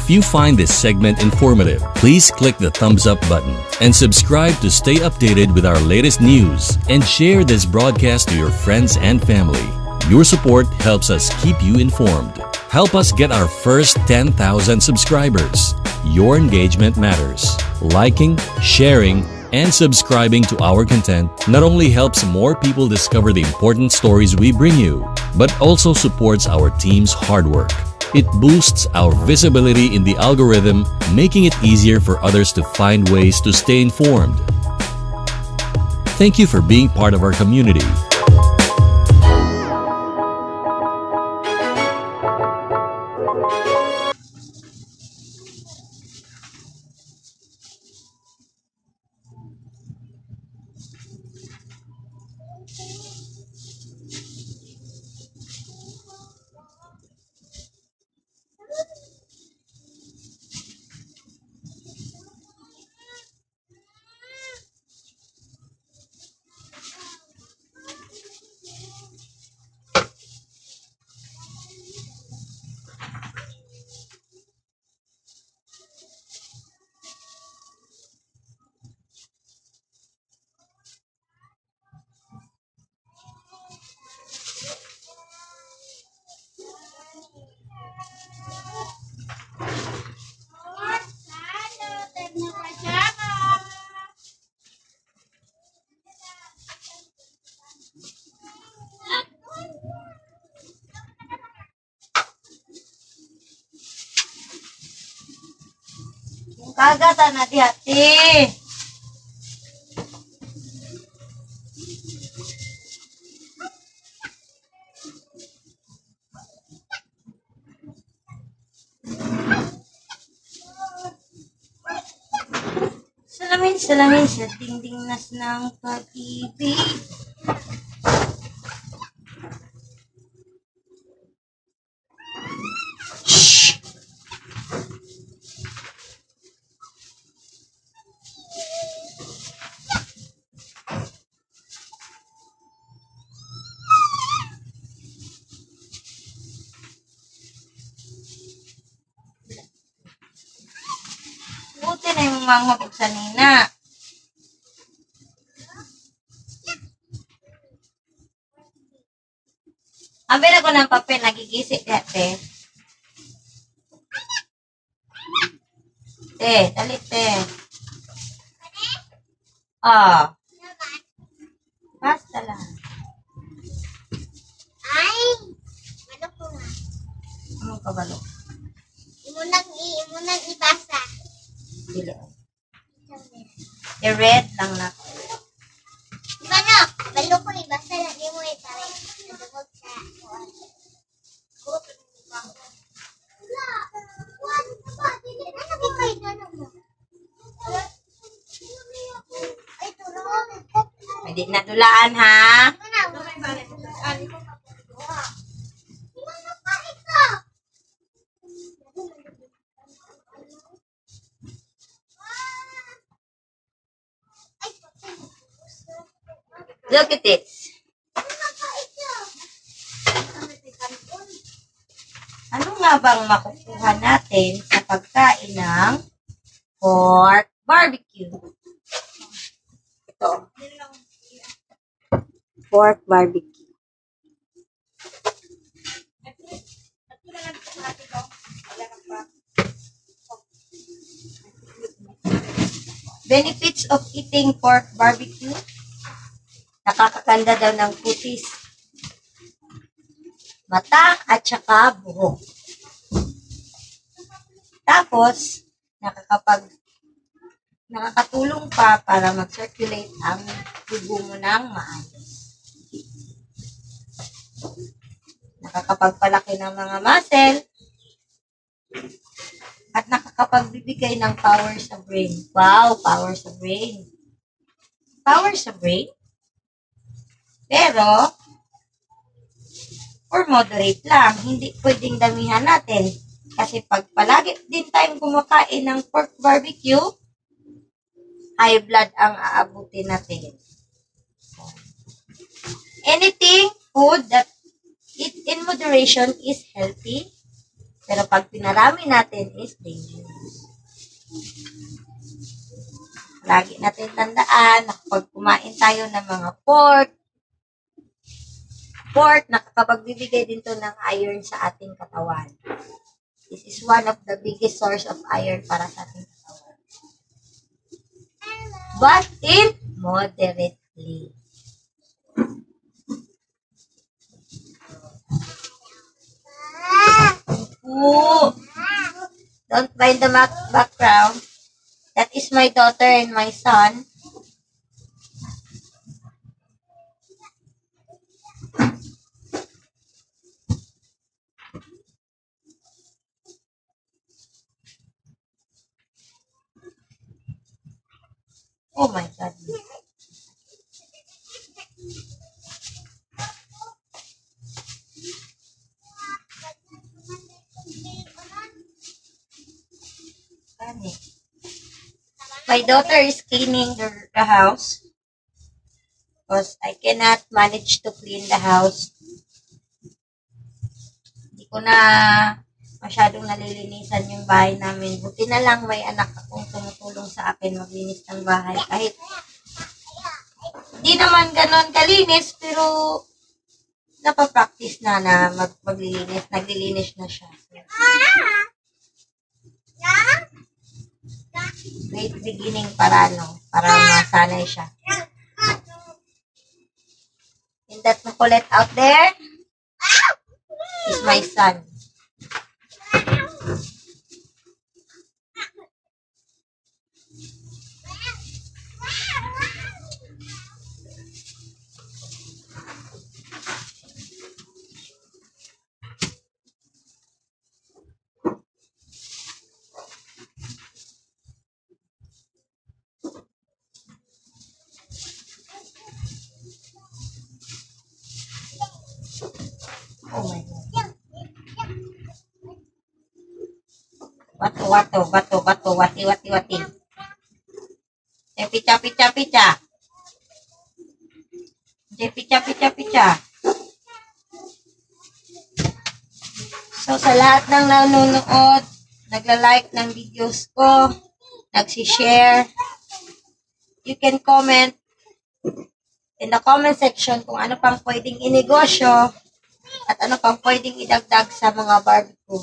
If you find this segment informative, please click the thumbs up button and subscribe to stay updated with our latest news and share this broadcast to your friends and family. Your support helps us keep you informed. Help us get our first 10,000 subscribers. Your engagement matters. Liking, sharing, and subscribing to our content not only helps more people discover the important stories we bring you, but also supports our team's hard work. It boosts our visibility in the algorithm, making it easier for others to find ways to stay informed. Thank you for being part of our community. Kagata na diha, te. Salamin, salamin sa dingding nas ng pag-ibig. Shh! Buti na yung manghod og sanina. Abi na ko ng papel, nagigisi diha, te. Te, dali, te. Ah. Basta lang. Ay, ano ko nga? Anong kabalo? Imo nang ibasa. Dili. I-red lang na. Diba no? Balo ko ibasa lang di mo ipare. Nadungog sa kuan. Wala. Kuan ba? Dili na nagikay na mo. Ay, tulong. Pwede na dulaan, ha? Ano na? Ano pa ikaw? Ay, patay. Look at this. Ano pa ikaw? Ano nga bang makukuha natin sa pagkain ng pork barbecue? Ito. Pork barbecue. Benefits of eating pork barbecue? Nakakaganda daw ng kutis, mata at saka buhok. Tapos, nakakatulong pa para mag-circulate ang dugo mo ng maayos. Nakakapagpalaki ng mga muscle at nakakapagbibigay ng power sa brain. Wow, power sa brain. Power sa brain? Pero, or moderate lang, hindi pwedeng damihan natin. Kasi pag palagi din tayong kumakain ng pork barbecue, high blood ang aabutin natin. So, anything food that eat in moderation is healthy. Pero pag pinarami natin is dangerous. Lagi natin tandaan na kapag kumain tayo ng mga pork, pork, nakakapagbibigay din to ng iron sa ating katawan. This is one of the biggest source of iron para sa ating katawan. But in moderately. Ooh. Don't mind the background. That is my daughter and my son. Oh my God. Funny. My daughter is cleaning the house because I cannot manage to clean the house. Hindi ko na masyadong nalilinisan yung bahay namin. Buti na lang may anak akong tumutulong sa akin maglinis ng bahay. Kahit di naman ganon kalinis, pero napapractice na na maglilinis. Naglilinis na siya. So, great beginning para ano, para masanay siya. And that makulit out there is my son. Oh my God. Bato, bato, bato, bato, wati, wati, wati. Eh, picha, picha, picha. Eh, picha, picha, picha. So, sa lahat ng nanonood, nagla-like ng videos ko, nagsishare, you can comment in the comment section kung ano pang pwedeng inegosyo at ano pang pwedeng idagdag sa mga barbecue.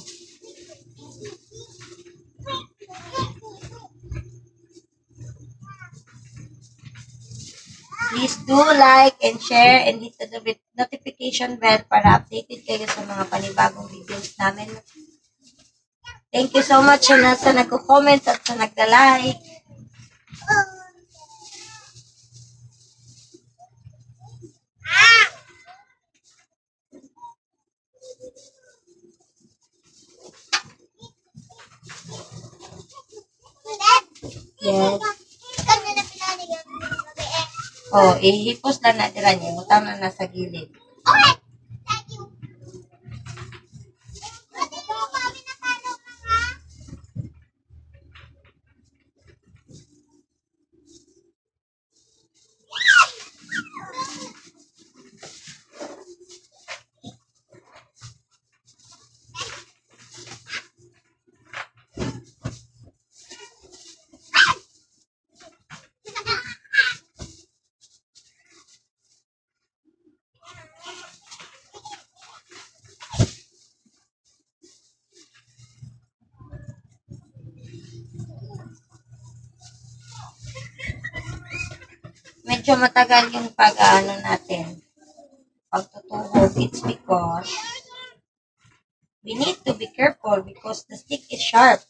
Please do like and share and hit the notification bell para updated kayo sa mga panibagong videos namin. Thank you so much sa nagko-comment at sa nagla-like. Yes. Oh, ihipos lang na dira niya. Butang na nasa gilid. Okay. Thank you. Pwede mo kami natalo, mama. Medyo matagal yung pag-ano natin, pagtutuhog. It's because we need to be careful because the stick is sharp.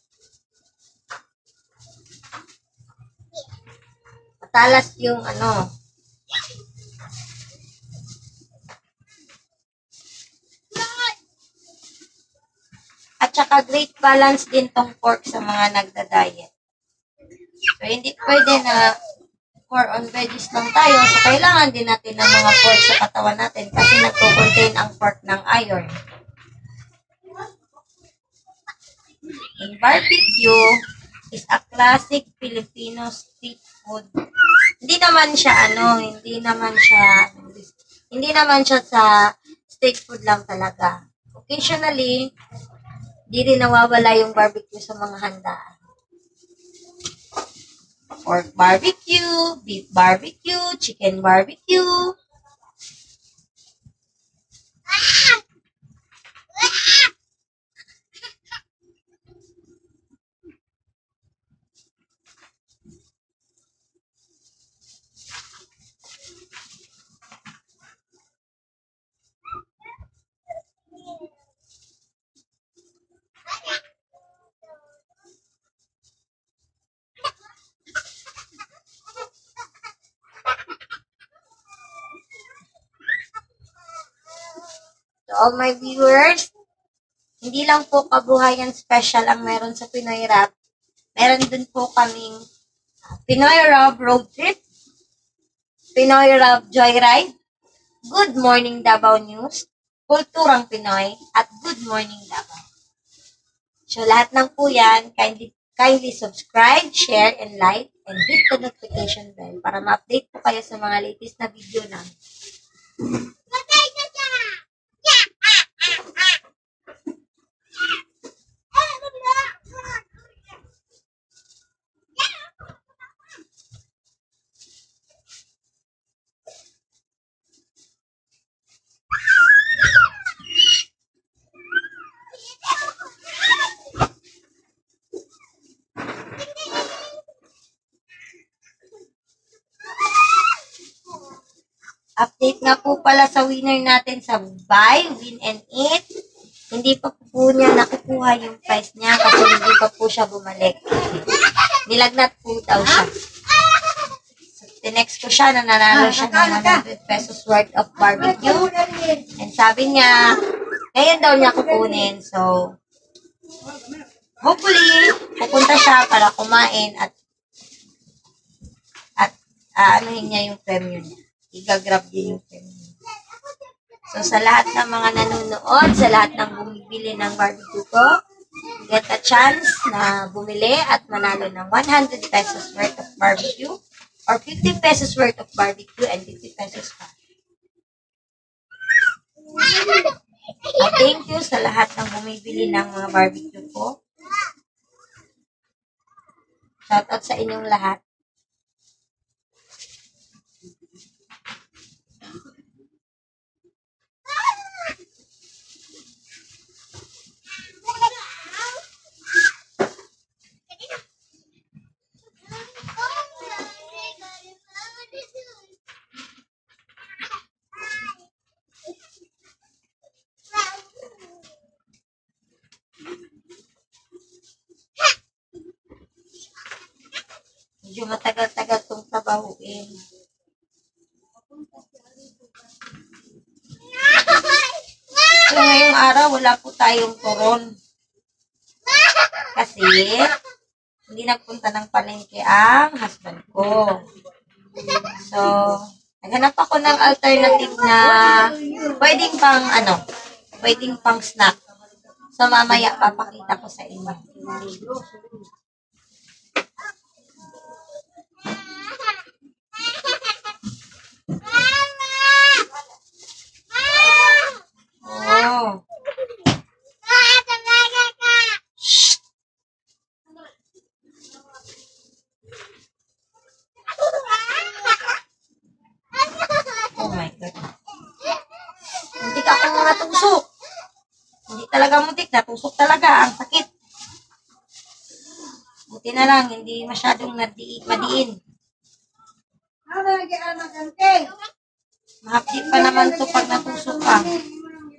Matalas yung ano. At saka great balance din tong pork sa mga nagda-diet. So, hindi pwede na more on veggies lang tayo. So, kailangan din natin ng mga pork sa katawan natin kasi nagko-contain ang pork ng iron. And barbecue is a classic Filipino street food. Hindi naman siya ano, hindi naman siya, hindi naman siya sa street food lang talaga. Occasionally, Di rin nawawala yung barbecue sa mga handaan. Pork barbecue, beef barbecue, chicken barbecue. To all my viewers, hindi lang po Kabuhayan Special ang meron sa Pinoy Rap. Meron din po kaming Pinoy Rap Road Trip, Pinoy Rap Joyride, Good Morning Davao News, Kulturang Pinoy, at Good Morning Davao. So lahat ng po yan, kindly subscribe, share, and like, and hit the notification bell para ma-update po kayo sa mga latest na video namin. Update nga po pala sa winner natin sa Buy, Win, and Eat. Hindi pa po niya nakukuha yung prize niya kasi hindi pa po siya bumalik. Nilagnat po daw siya. So, tinext ko siya na nanalo siya ng 100 pesos worth of barbecue. And sabi niya, ngayon daw niya kukunin. So, hopefully, pupunta siya para kumain at anuhin niya yung premyo niya. Igagrab din yung premyo. So, sa lahat ng mga nanonood, sa lahat ng bumibili ng barbecue ko, get a chance na bumili at manalo ng 100 pesos worth of barbecue or 50 pesos worth of barbecue and 50 pesos cash. At thank you sa lahat ng bumibili ng mga barbecue ko. Shout out sa inyong lahat. Medyo matagal-tagal itong trabahuin. So, ngayong araw, wala po tayong turon. Kasi, hindi nagpunta ng palengke ang husband ko. So, naghanap ako ng alternative na pwedeng pang snack. So, mamaya papakita ko sa inyo. Oh. Shh. Oh my God. Muntik akong natusok. Hindi talaga muntik, natusok talaga. Ang sakit. Buti na lang, hindi masyadong madiin. Mahapdi pa naman to pag natusok ka.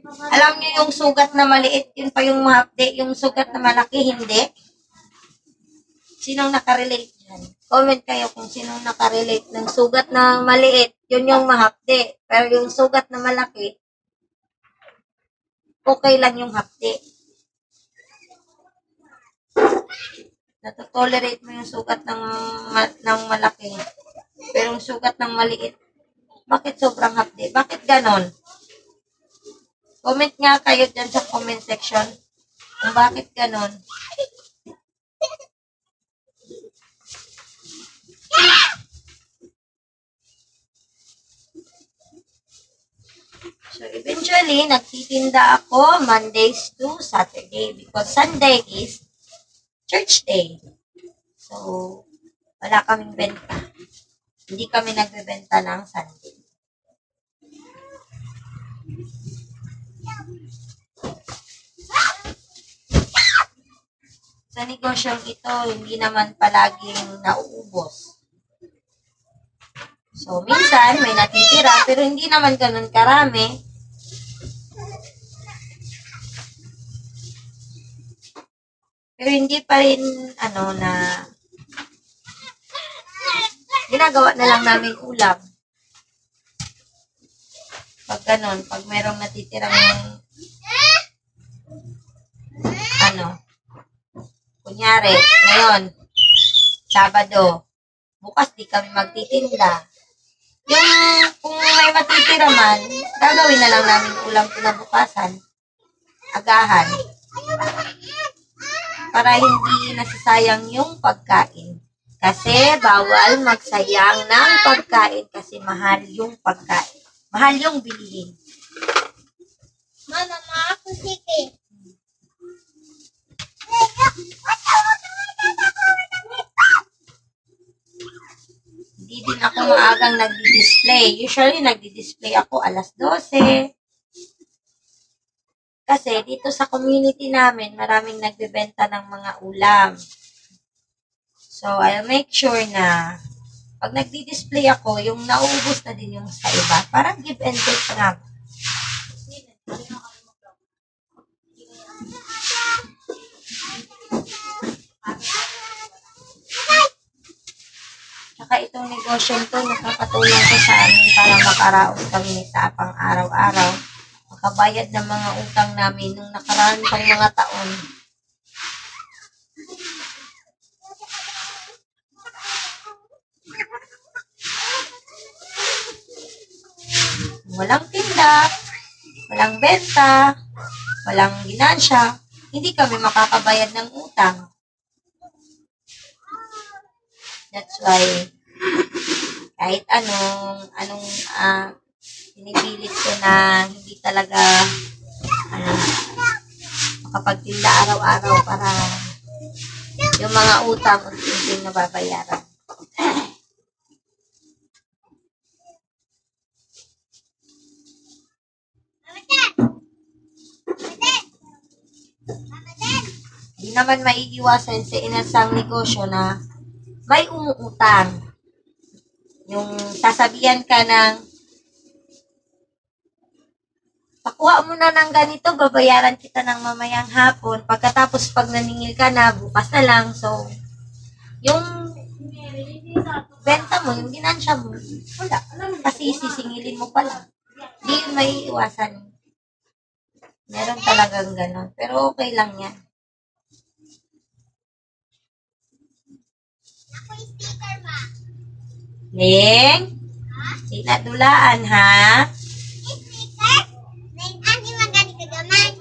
Alam nyo yung sugat na maliit, yun pa yung mahapdi. Yung sugat na malaki, hindi. Sinong nakarelate dyan? Comment kayo kung sinong nakarelate ng sugat na maliit, yun yung mahapdi. Pero yung sugat na malaki, okay lang yung hapdi. Natotolerate mo yung sugat ng malaki. Pero yung sugat ng maliit, bakit sobrang hapdi? Bakit ganon? Comment nga kayo dyan sa comment section kung bakit ganon. So, eventually, nagtitinda ako Mondays to Saturday because Sunday is church day. So, wala kaming benta. Hindi kami nagbebenta ng Sunday. Sa negosyong ito, hindi naman palaging nauubos. So, minsan may natitira, pero hindi naman ganun karami. Pero hindi pa rin, ano, na ginagawa na lang namin ulam. Pag ganun, pag merong natitirang, ano, kunyari, ngayon, Sabado, bukas di kami magtitinda. Yung, kung may matitira man, gagawin na lang namin ulam kinabukasan, agahan, para hindi nasasayang yung pagkain. Kasi bawal magsayang ng pagkain kasi mahal yung pagkain. Mahal yung bilihin. Mama, ako sige. Hindi din ako maagang nagdi-display. Usually, nagdi-display ako alas 12. Kasi dito sa community namin, maraming nagbebenta ng mga ulam. So, I'll make sure na pag nagdi-display ako, yung nauubos na din yung sa iba. Parang give and take nga. Tsaka itong negosyong to, nakakatulong ko sa amin para makaraos kami sa pang araw-araw. Makabayad ng mga utang namin nung nakaraan pang mga taon. Walang tinda, walang benta, walang ginansya, hindi kami makakabayad ng utang. That's why, kahit anong pinipilit ko na hindi talaga makapagtinda araw-araw para yung mga utang unti-unting nababayaran. Hindi naman maiiwasan sa inasang negosyo na may umuutang. Yung sasabihan ka ng, pakuha mo na ng ganito, babayaran kita ng mamayang hapon. Pagkatapos pag naningil ka na, bukas na lang. So, yung benta mo, yung ginansya mo, wala. Kasi sisingilin mo pa lang. Hindi yun maiiwasan. Meron talagang ganon. Pero okay lang yan. Ako yung sticker, ma. Ling, sinadulaan ha? Sticker? Ani man gani kagamay.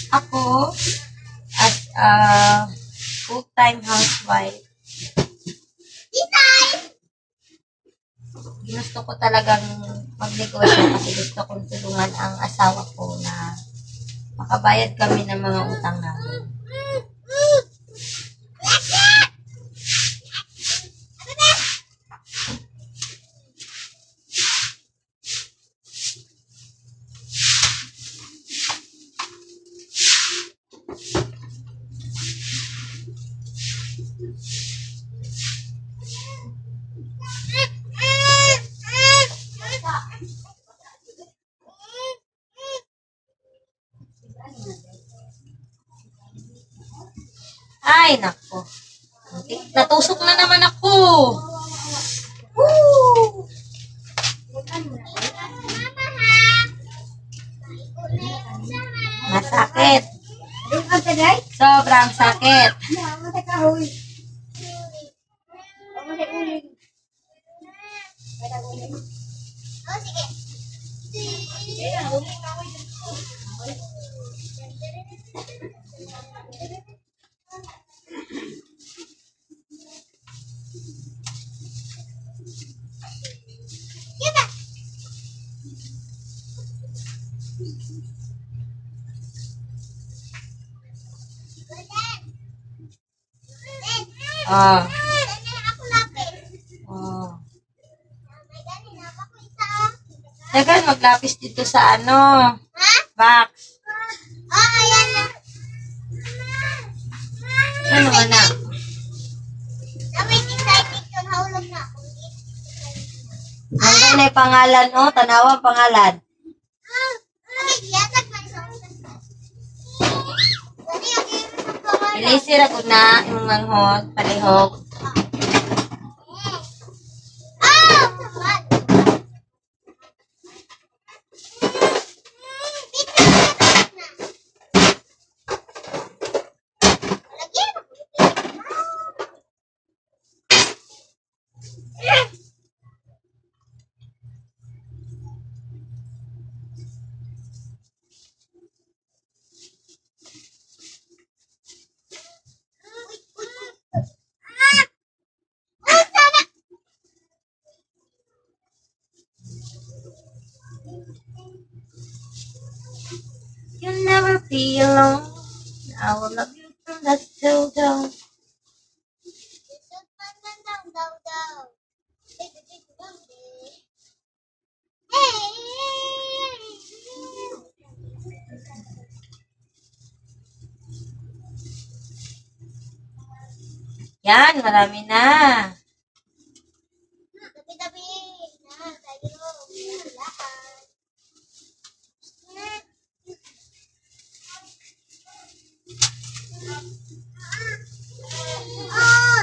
Ako, as a full-time housewife, ginusto ko talagang magnegosyo kasi gusto kong tulungan ang asawa ko na makabayad kami ng mga utang namin. Ay, nako. Natusok na naman ako. Woo! Mama, ha? Sakit. Sobrang sakit. Oh, sige. Kita. Ah. Ako lapis. Oh. May gani na ako isa. Teka, maglapis dito sa ano, Ha? box. Oh, ayan na. Ano man na? Nawait excited kung haulog na ako. Hanggang na yung pangalan, oh. Tanawa ang pangalan. Ay, yatag man sa Dali, ang iyong pangalan. Ilisir ako na imong manghod, palihog. Ah! Sabat! Na. Lagyan mo. You'll never be alone. I will love you from dusk till dawn. Hey! Yan, marami na. Tabi-tabi na tayo. Lahat. Oh!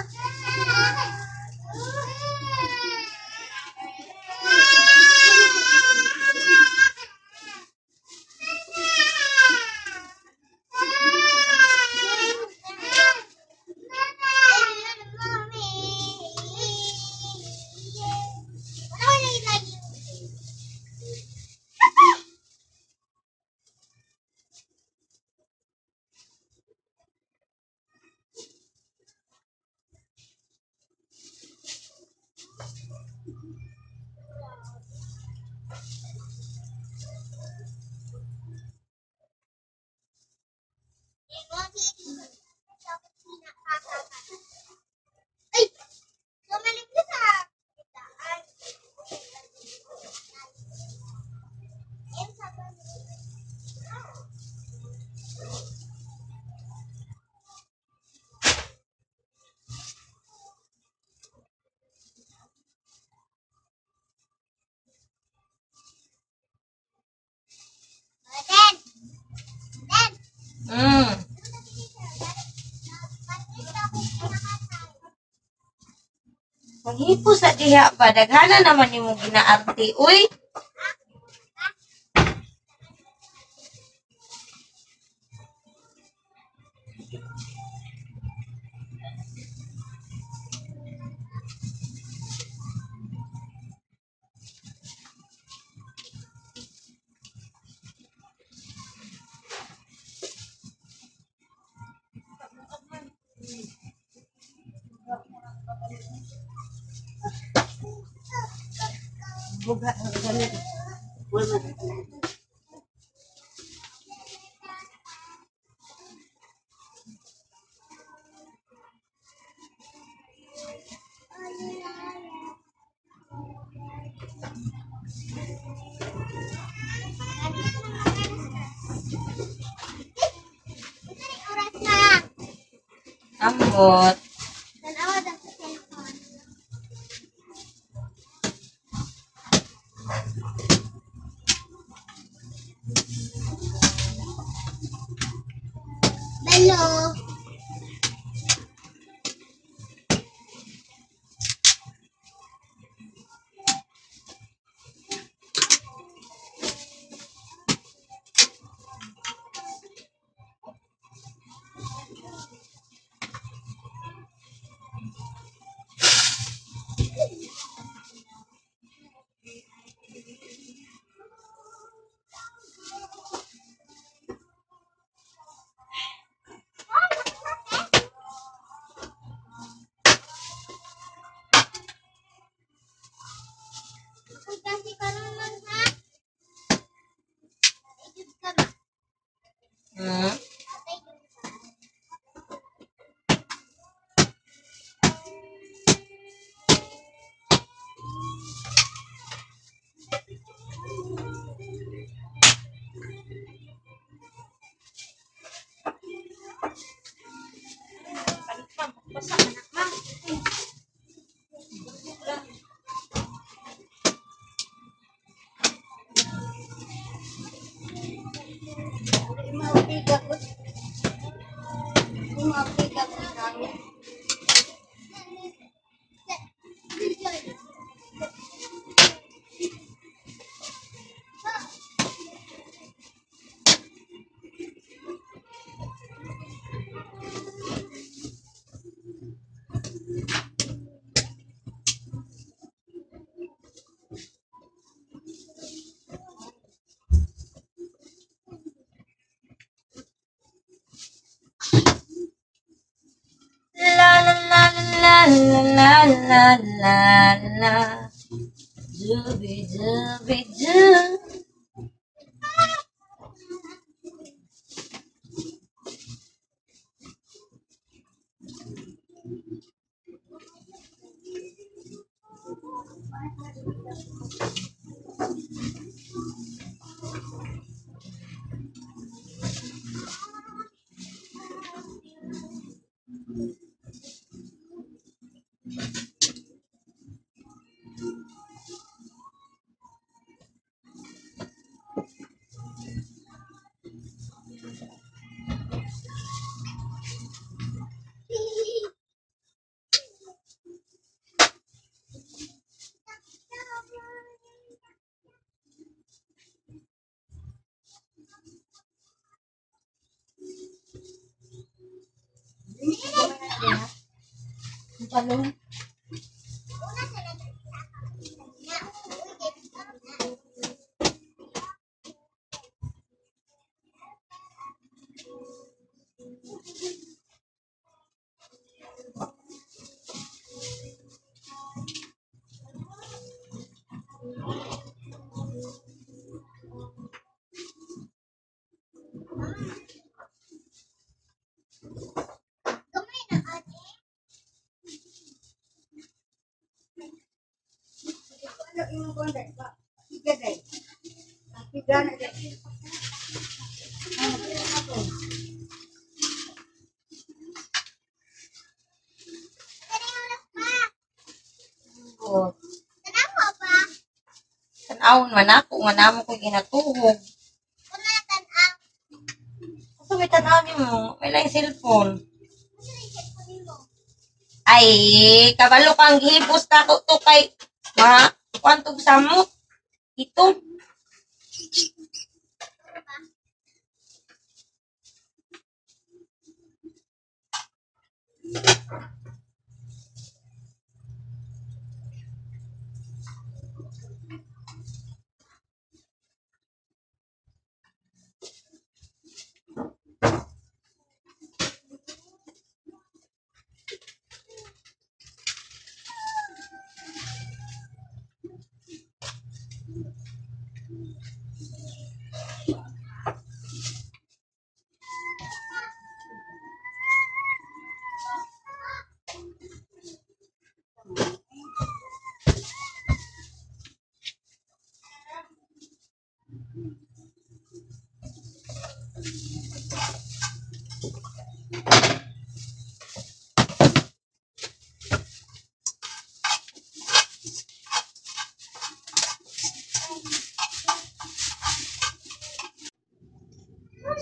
Ay! Bumalik na sa daan. Ayun, sabi niya. Den! Den! Manghipo sa diha ba? Daghana naman nimo ginaarti. Uy! Oras na. Ambot. Tanawa daw sa cellphone. Hello. Mapiga ko. Mapiga ko namin. La la la la la la la la. Doobie doobie doo. Talong. Gamay na ate. Ano imong kuan dai? Higa dai. Higa na dai. Kani oras pa. Oh, Tanawa pa. tan-awon man ako nga namo ko ginatuhog. Kuna tan-aw. Asa may tan-aw nimo? May lang cellphone. Asa na yung cellphone nimo? Ay, kabalo kang gihipos na ko to kay ma kuantog samot. Ito. Ano ba?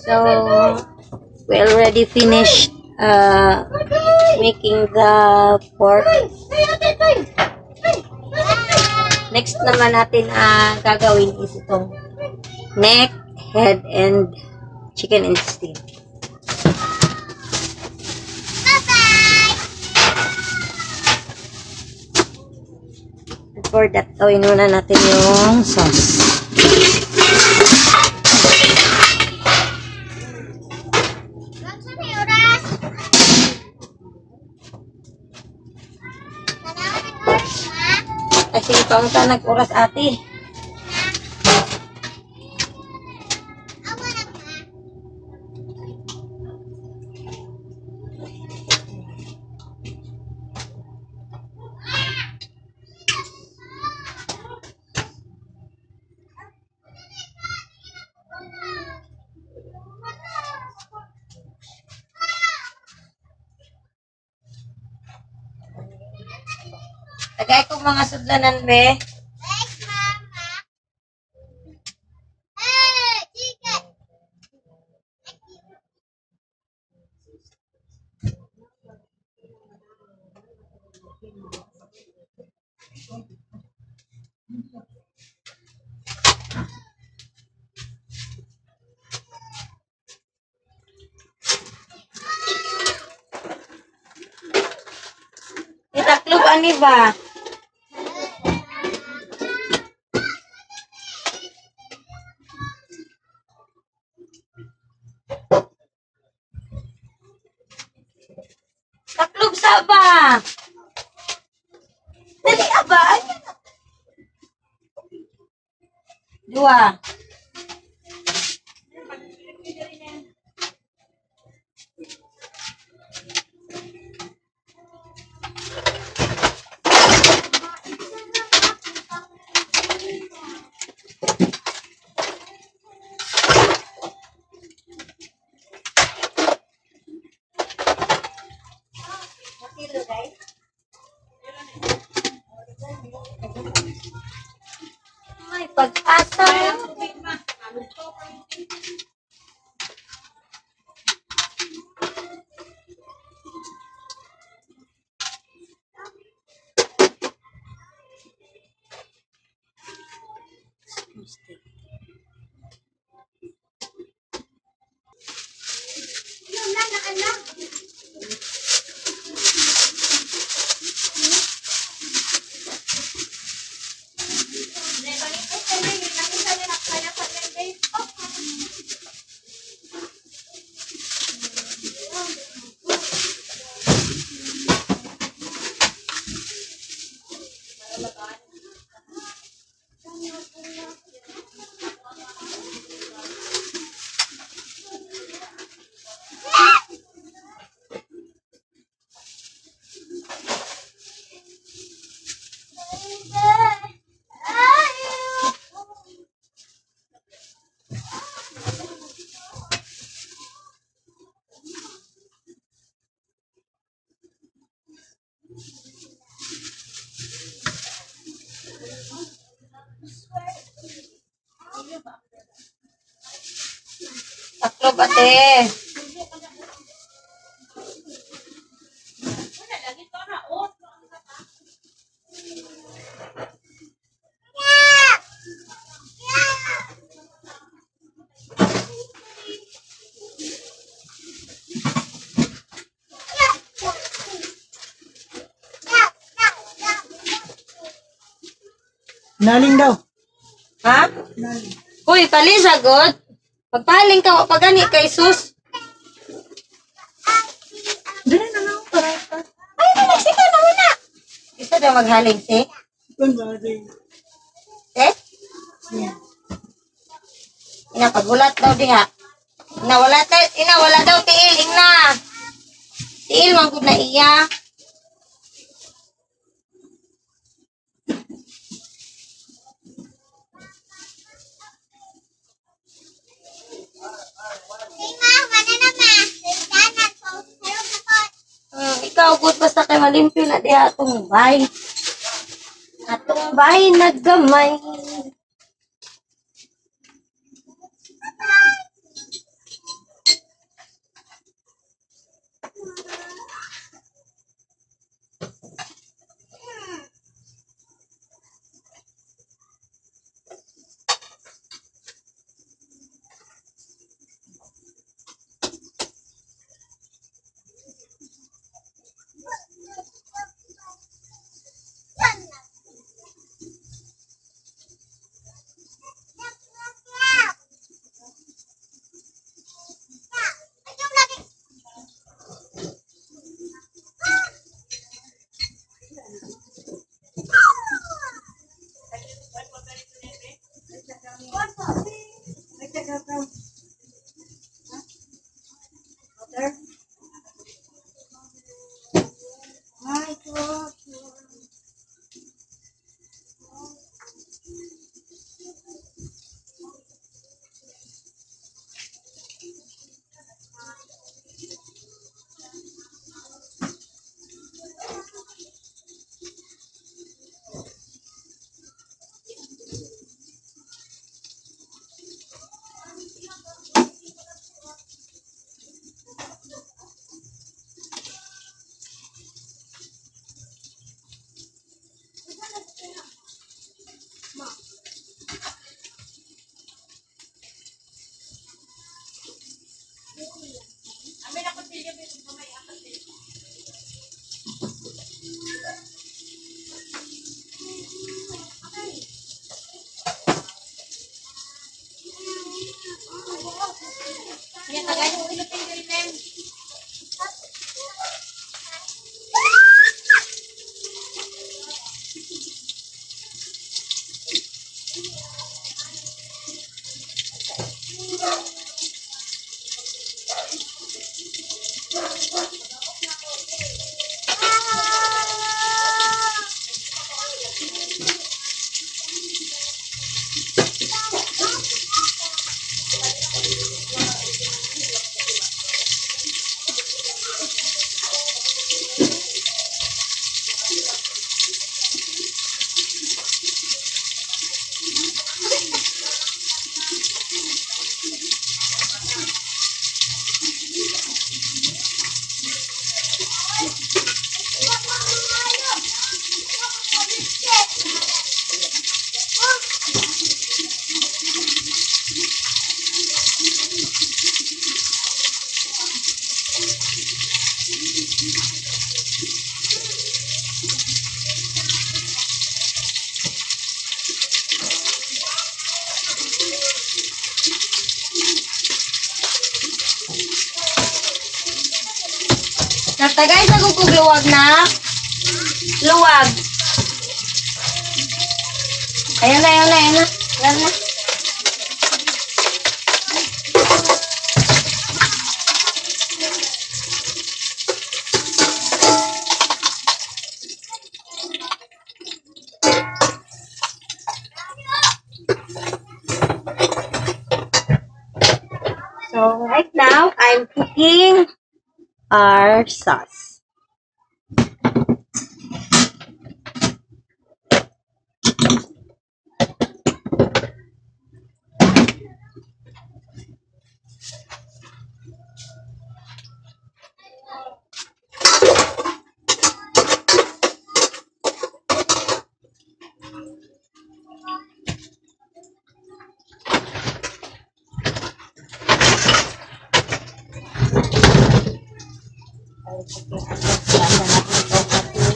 So, we already finished making the pork. Next naman natin ang gagawin is itong neck, head, and chicken intestine. Bye-bye! And for that, gawin muna natin yung sauce. Ma'am, sa may oras? Tanawa ng oras, ma. Ay, sige, pamunta nag-oras ate. Awa na, ma. Tagay ko mga sudlanan, be. Thanks, Mama. Hey, chicken! Thank you. Taklob ani ba? Taklob sa ba? Dali aba. Ay, dua. May pag-asa. Wala na anak. Taklob ate. Naling daw. Ha? Uy, pali sagot. Pagpaling ka, wa pa gani kay sus. Dili na lang para ka. Ay, nagsika na muna. Isa daw maghaling, si? Kun ba din. Eh? Ina, pagulat daw diha. Ina, wala, ta, ina, wala daw tiil, ingna. Tiil, manggod na iya. Ikaw, good, basta kay malimpyo na diha atong bay. Atong bay naggamay. Natagay sa gugug luwag na. Luwag. Ayan na, ayan na, ayan na. Ayan na. So right now, I'm cooking our sauce. I'm cooking our sauce. Lasa natin ito ating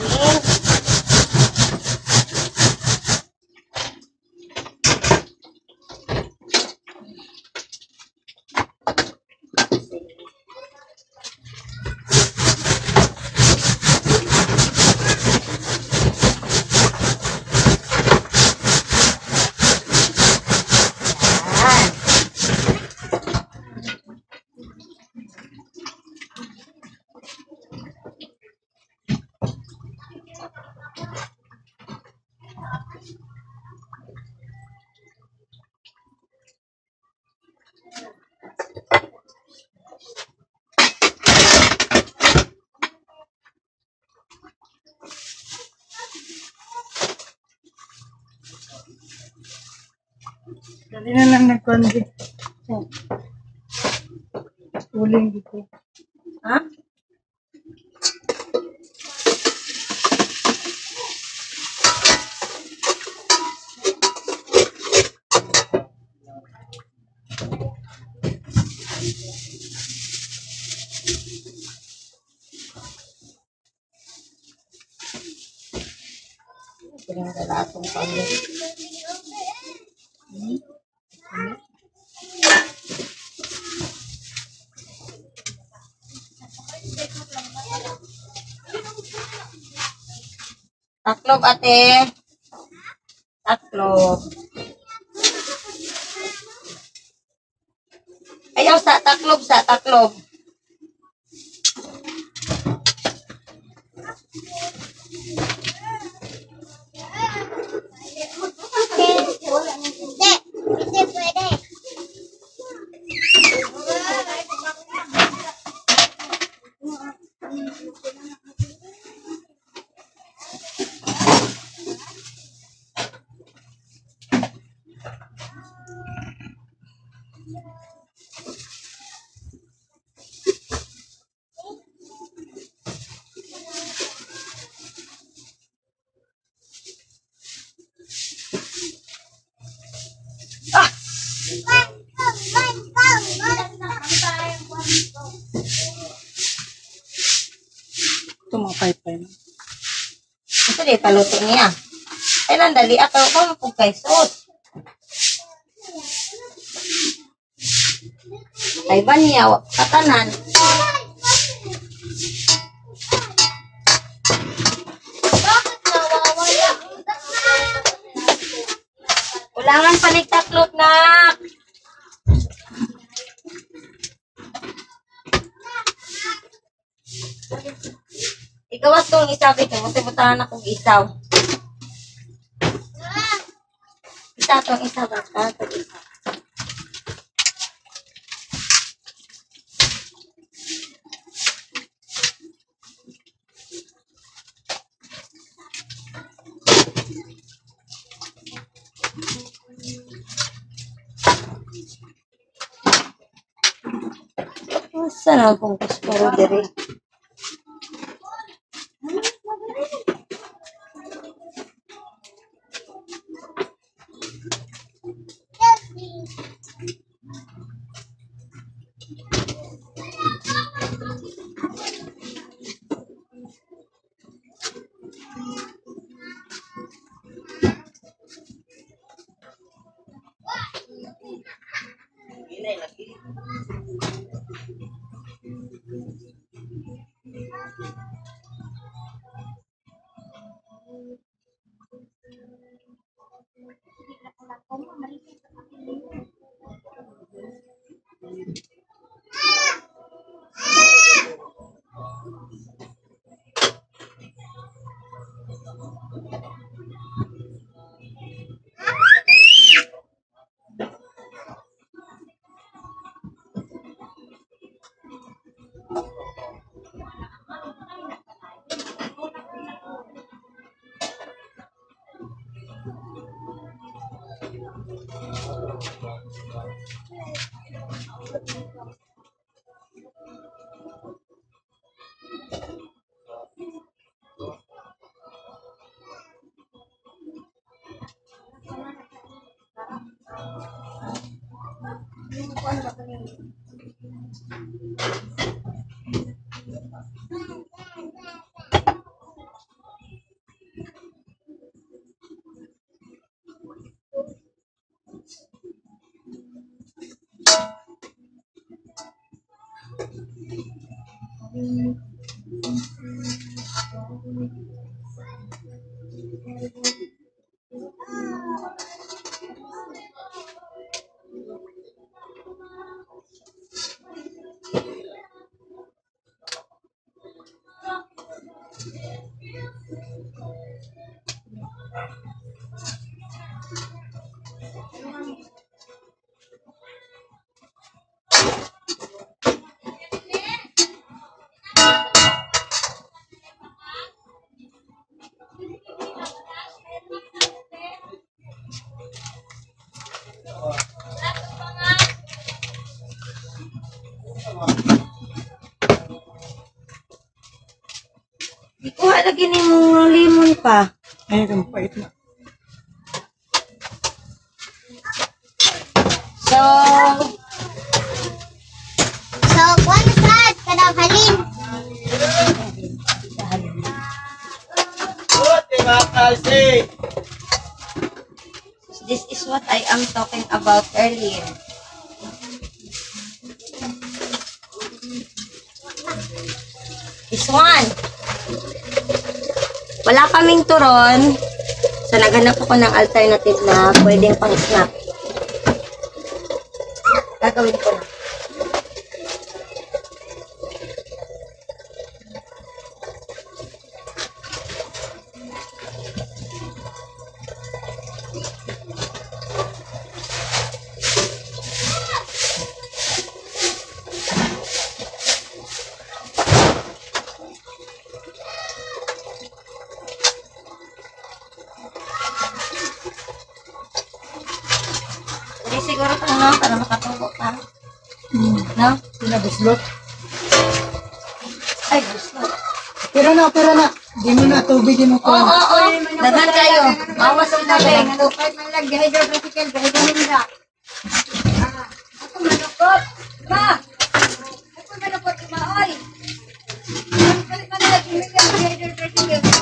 Yan. Dali na lang nagkuhan di. Uling dito. Ha? Piling atong pamilya. Taklob, ate. Taklob. Ayaw sa taklob, sa taklob. Hindi. Hindi pwede. One, go, one, go, one, go. Ito mga paypay. No? Ito di paluto niya. Ay, nandali ako. Kung mapug kay sauce. Kay banya, wa katanan. Bakit nawawala ang daan? Kulangan pa ni taklot nak. Ikawas tong isaw kay buti butahan akong isaw. Isa tong isaw ba? Tong isaw. Asa na akong kusparo diri? Ikuha lagi ni mong limon pa. Ay, kang pait na. So, So, kuan na sad kanang halin. this is what I am talking about earlier. This one. Wala kaming turon. So, naghanap ako ng alternative na pwedeng pang snack. Gagawin ko na. Hindi siguro ito, no? Para makatubo ka. No? Pinabuslot. Ay, gusto. Pero na, pero na. Di mo na tubig mo Oo, oo, oo. Daghan kayo. Awas ang tubig. Kahit man lang hydropractical dahil ganun ra. Ako manukot. Ma! Ako manukot, maoy. Kahit man lang hydropractical.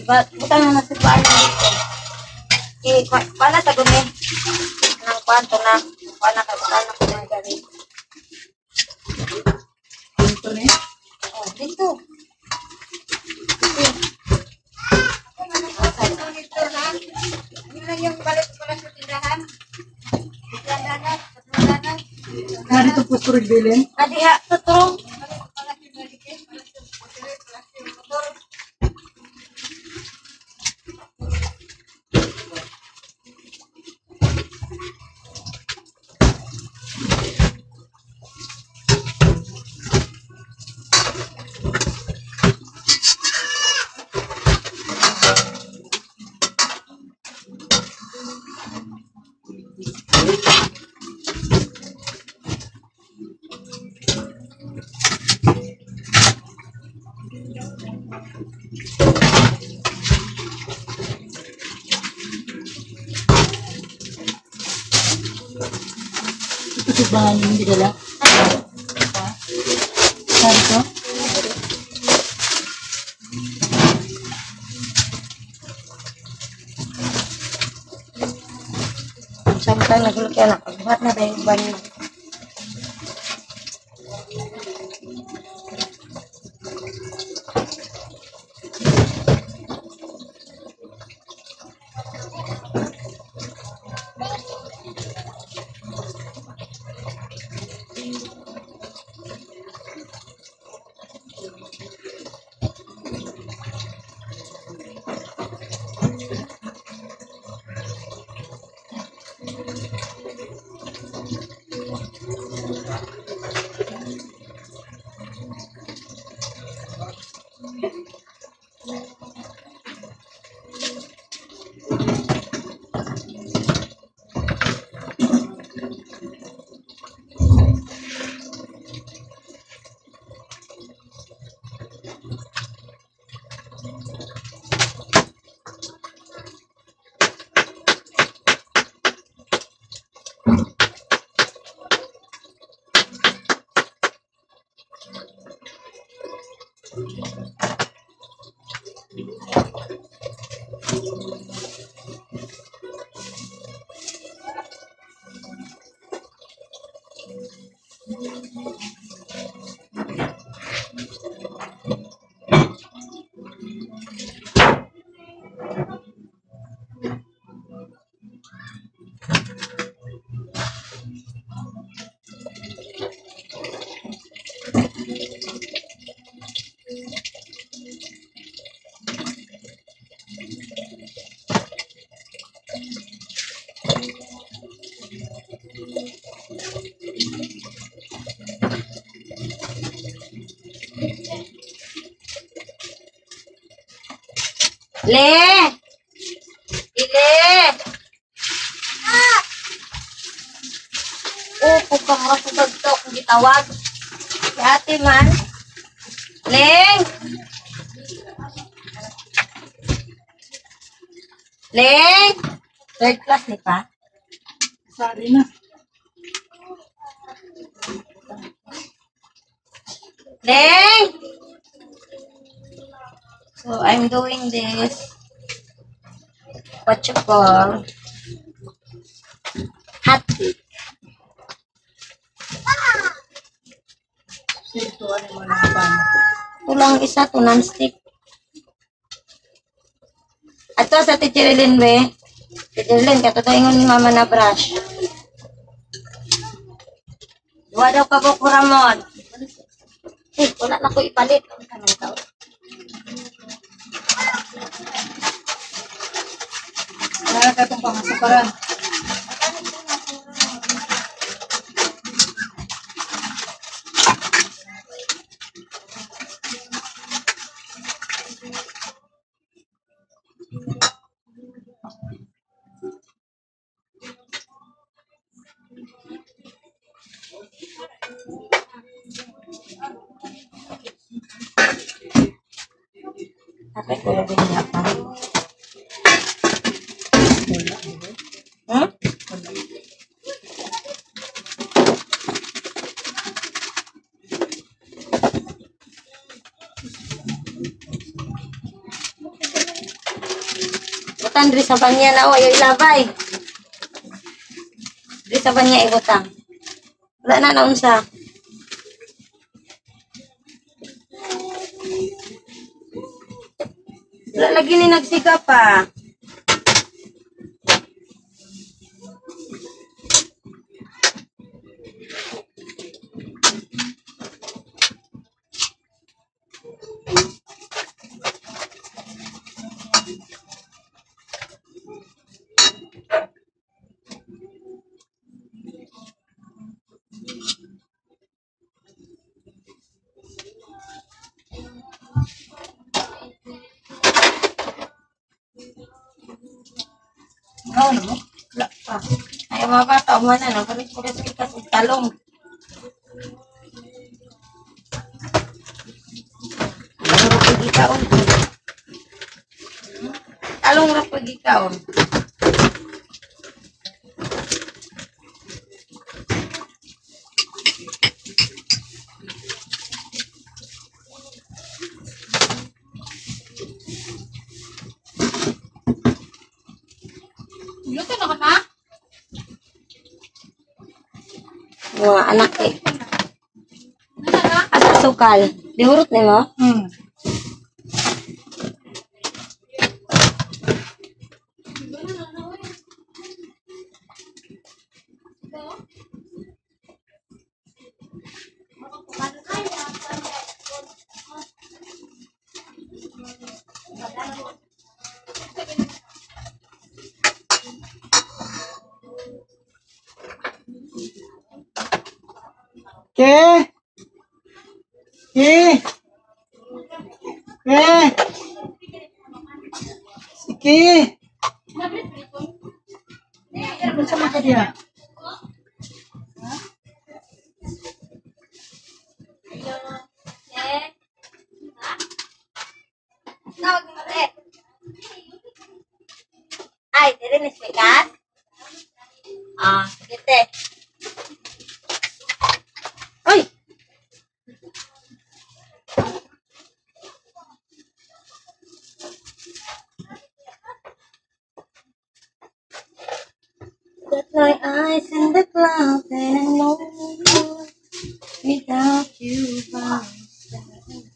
Diba, butang na sa paan dito. Eh, pala sa gumi. Nang kwanto na. Kuha na ka, butang na ko mga gari. Dito ni. Oh, dito. Narito po sa bilin. Adiha, tutong. Ito sa bahay hindi dala. Narito. Samtang nagulog ka na, pagbuhat na tayo yung banyo. Le! Ile! Ah! Oh, pukang ra pukag to kung gitawag. Si ate man. Leng! Leng! Third class ni pa? Sari na. Leng! So, I'm doing this. What you call hot cake. Ito ano mo na pan. Kulang isa to non-stick. Ato sa Teacher Ellen, be. Teacher Ellen, katuto ingon ni Mama na brush. Duha daw ka buok Ramon. Eh, wala na ko ipalit. Ang kanang tao. Wala ka itong pangasaparan. Apay ko lang niya pa. Hmm? Butang diri sa banya na o, ayaw ilabay. Diri sa banya ibutang. Wala na naunsa. Wala lagi ni nagsiga pa. Ano mo? Wala pa. Ay, mga bata, umana na. Palit-palit ka sa talong. Talong ra pag ikaon. Talong ra pag ikaon. Luto na ka pa? Mga anak eh. Asa sukal? Dihurot ni mo? Hmm. Ke? Ke? Ke? Sige. Ano sa mga diya? Tawag mo eh. Ay, dili ni sikat? Ah, sige te. Ay! Got my eyes in the clouds and I know without you by my side.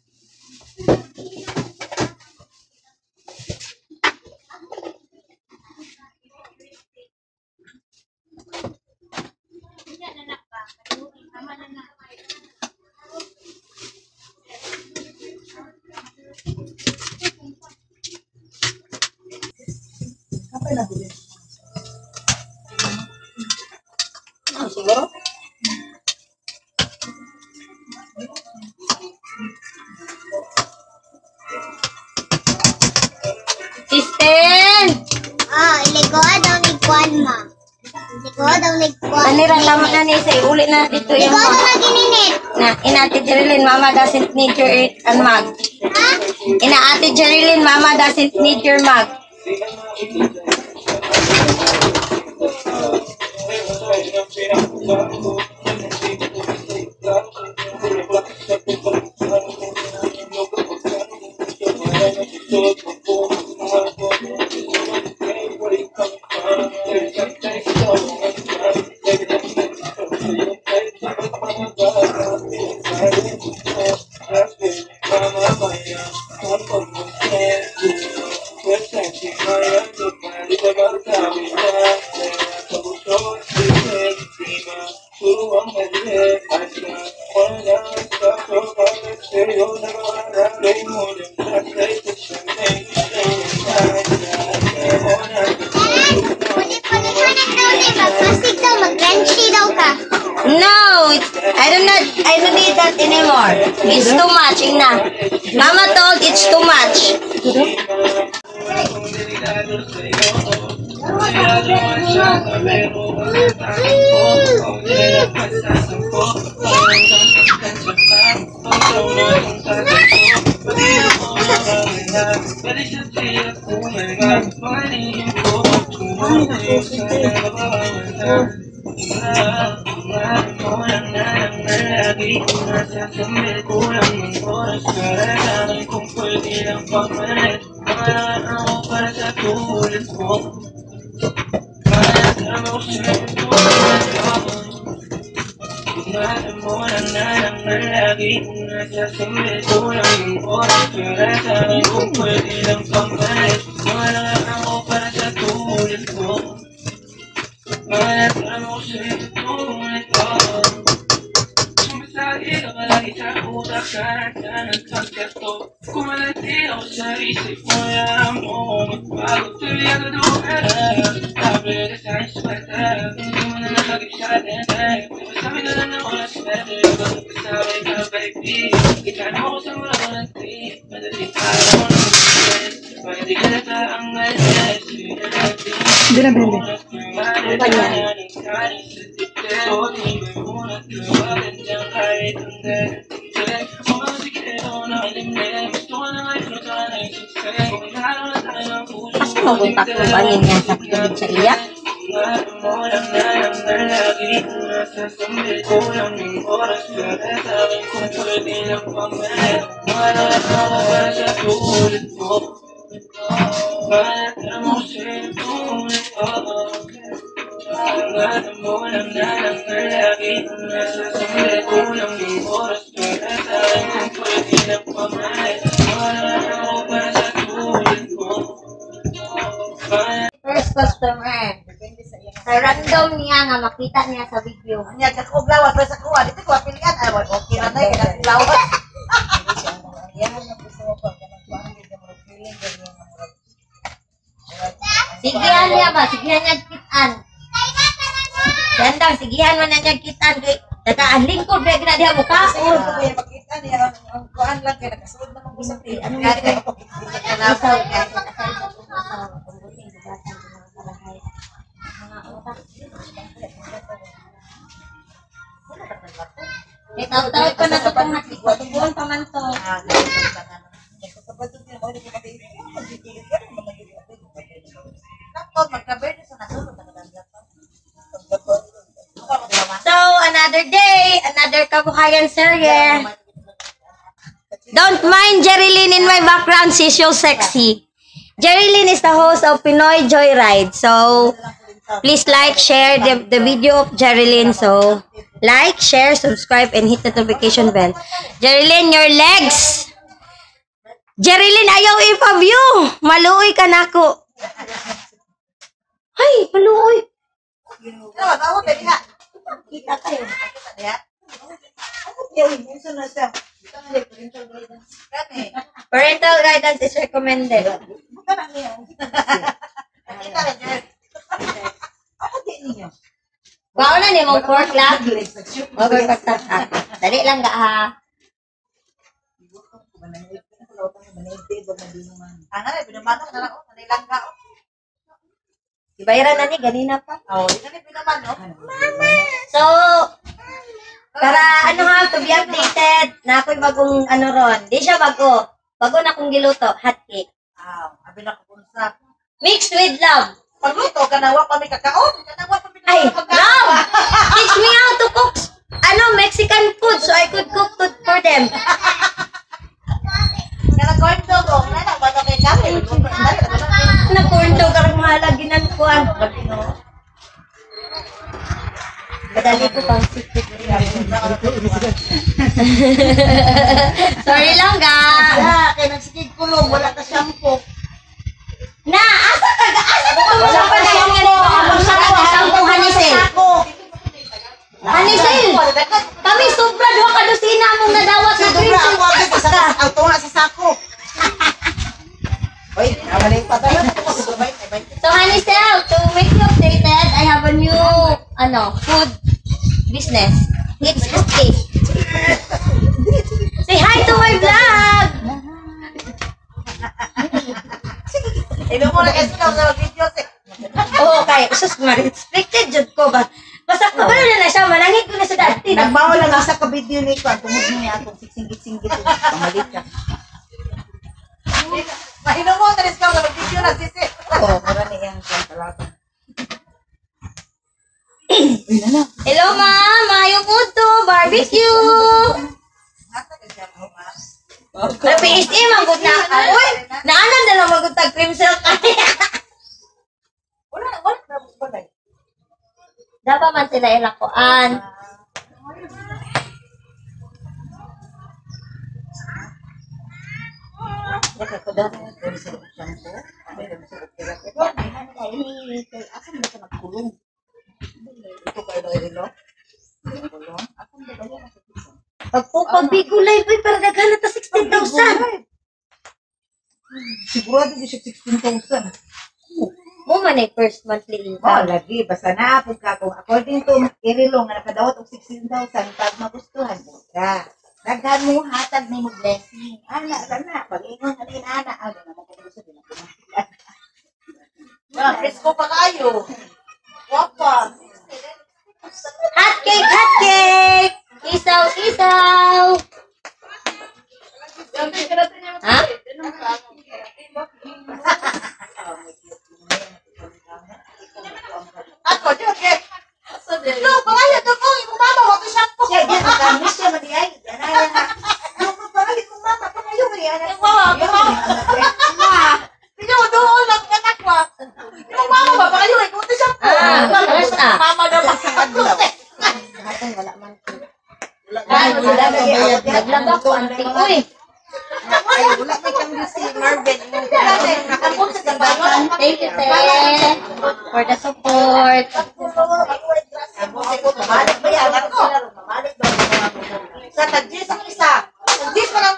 Kapay na bili. Ano siguro? Sister! Ah, ilikoa daw ni Kwan ma. Ilikoa daw ni Kwan. Manira, tama na ni isa. Uli na dito yung Ilikoa daw na gininit. Na, ina Ate Jerilyn, Mama doesn't need your and mug. Ha? Ina Ate Jerilyn, Mama doesn't need your mug. Ulit-ulit daw ni magpasig daw, mag-renchi daw ka. No, I don't need that anymore. It's too much, Ina. Mama told it's too much. Hindi na bili. Ganyan. Asa maguntak ko ba niya sa tubig sa iya? First customer. Sa random niya nga makita niya sa video. Nya ka lawas pa sa kuha dito ko pilian ay okay ra na kay lawas. Sigihan niya ba? Sigihan niya kitaan. Gandang, sigihan man na niya kitaan. Kay, tataan, lingkod ba na diha mo kaon. Kuya makita niya ang kuan lang kay nakasulod naman ko sa ti. Ano nga kay Isaw, isaw, Eh, taw-taw pa na ito pang hati. Tubuan pa man to. So, another day, another kabuhayan serye. Don't mind Jerilyn in my background, she's so sexy. Jerilyn is the host of Pinoy Joyride. So, please like, share the video of Jerilyn. So, like, share, subscribe, and hit the notification bell. Jerilyn, your legs! Jerilyn, ayaw ipa-view! Maluoy ka nako. Ay, maluoy. Kita kayo. Parental guidance is recommended. Bao na ni mong pork lang. Okay, pagtaka. Dali lang ga ha. Ibayaran na ni ganina pa. So, para ano ha, to be updated, na ako'y bagong ano ron. Di siya bago. Bago na akong giluto, hot cake. Mixed with love. Pagluto, kanawa pa mi kakaon. Kanawa pa mi Ay, love! Teach me how to cook, ano, Mexican food so I could cook food for them. Kana corn dog, oh, na ba to kay kami? Na corn dog ang mahala ginankuan. Madali ko pang secret. Sorry lang ga. Ya, kay nagsikig kulong, wala ka shampoo. Na, asa ka ga? Asa ka wala pa na yung ganito? Wala ka shampoo, Hanisel. Hanisel! Kami sobra duha ka dosina mong nadawat na cream Sobra ako silk. agad Asa ka? sa auto nga sa sako. Oy, nawalay pa tayo. So, Hanisel, to make you updated, I have a new, ano, food business. It's cake. Say hi to my vlog! Ino mo na kasi sa video si. Oo, kay, sus, ma-restricted jud ko ba? Basta kabalo na na siya, manangit ko na sa dati. Nagbawa lang isa ka video ni ko, tungod niya atong sigsingit-singgit pamalit ka. Mahino mo na ka sa video na sisi. Oo, mura ni iyang kuan talaga. Hello, ma'am! Maayong udto! Barbecue! Sa PSE, magod na. Uy! Naanan na lang magod tag cream silk. Dapat man sila ilakuan. Pagpupabigulay pa para daghan na ta 16,000. Sigurado di siya 16,000. Mo man ay first monthly Oh, income. lagi basta na pud ka kung according to Irilo nga nakadawat og 16,000 pag magustuhan mo ka. Daghan mo hatag nimo blessing. Ana ana pag ingon ani ana ano na mo kung gusto din ako. Wala, presko pa kayo. Wapa. Hot cake, hot cake! Isaw, isaw! Ha? Ako, di okay. No, pangayo to ko, imong mama wa to shampoo. Siya diyan ka siya man di ay. Ana ana. Yung pangalit kong mama pangayo man ana. Yung mama, mama. Hindi mo doon lang anak ko. Imong mama ba pangayo eh, kung to shampoo. Ah, basta. Mama daw pa sa Hatong wala man. Ay, wala lagi. Naglaba ko anting uy. Ay, wala may kang si Marvin. Thank you, te. For the support. Mamalik ba yan? Mamalik ba? Sa tag-gis ang isa. Tag-gis pa lang.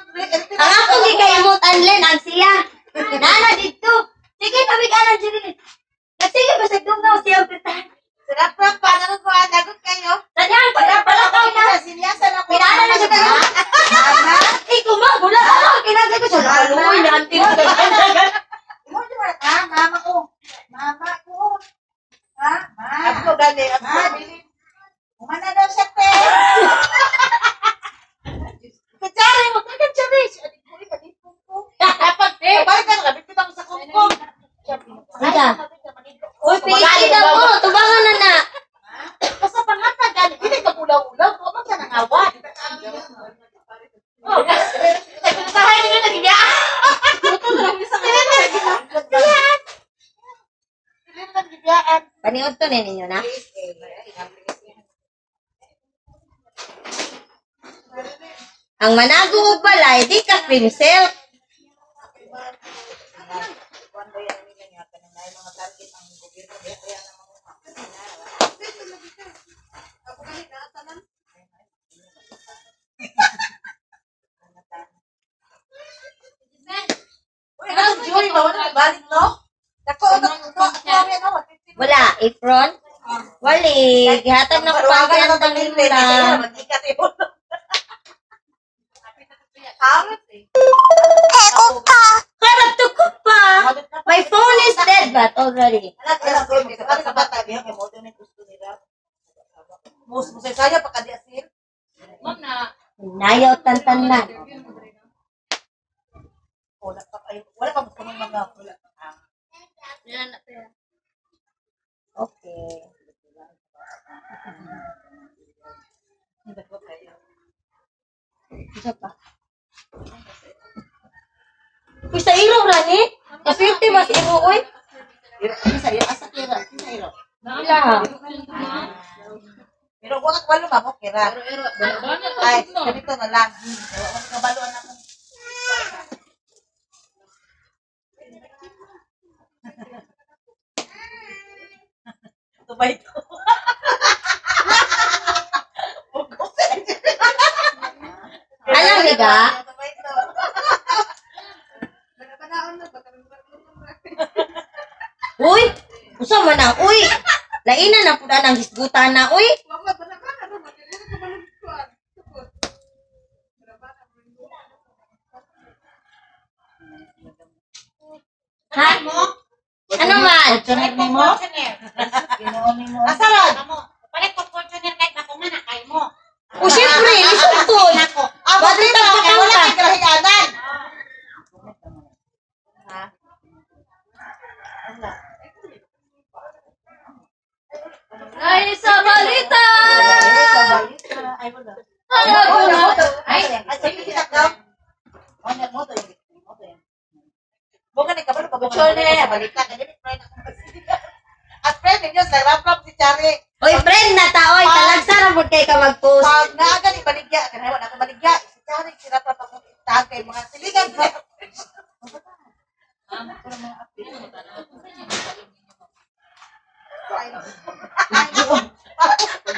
Ang akong gikaimot anlen ang siya. Nana didto. Sige kami kanan diri. Sige basta dungaw siya pitahan. Sarap lang pa, nanon ko, nagot kayo. Tadyan pala pala ka na. Sinyasan ako. Pinana na siya pero. Eh kuma wala ka kinagay ko siya. Nakaluoy na anting. Mo di ba? Ah, mama ko. Mama ko. Ha? Ma. Ako gani, ako gani. Umana daw siya, te. Kutsari mo, kagan siya rin. Siya, ko, ikaw, ko. Dapat, balik ka na, kabit kita mo sa kungkong. Ika. Uy, PC daw mo. Tubangan na na. Basta pangata gani, dili ka ulaw-ulaw, wa man siya nangawat. Oh, nagpuntahan ninyo nagibiyaan. Dili na nagibiyaan. Paniod to na ninyo na. Ang manago og balay di ka cream silk. Uy, anong jury ba? Wala nabalik, no? Dako, dako, dako, ano? Wala, apron. Wali, gihatag na ko pa ang tangila. Harap to ko pa. My phone is dead but already. Musaya pa kadi asin. Nayaw tantanan. Wala pa kayo. Wala pa gusto mong mga wala. Okay. Isa pa. Uy, sa ilaw rani. Kaswerte mas imo oy. Ila. Pero wala wala ma ko kira. Ay, ganito na lang. Wala ko kabaluan ako. Tubay to. Alam ni ga? Tubay to. Uy, usa man ang uy. Laina na pud ang hisgutan na uy. Ha? Ano man? Mo? Asaran. Palit ko Fortuner kahit ako man nakay mo. O syempre, lisod ko. Ah, Bakit problema kay wala tagpakang kay karahianan. Ay, sa balita! Ay, wala. Ay, Ay, sa kita ka. Bukan ni kabalo pa balita kay dili try na akong At friend ninyo, sa rap-rap si Chari. Oy, friend na ta, oy. Talagsa ra pud kay ka mag-post. Pag naaga ni baligya, kanay wala ko baligya. Si Chari, si rap-rap akong itag kay mga siligan.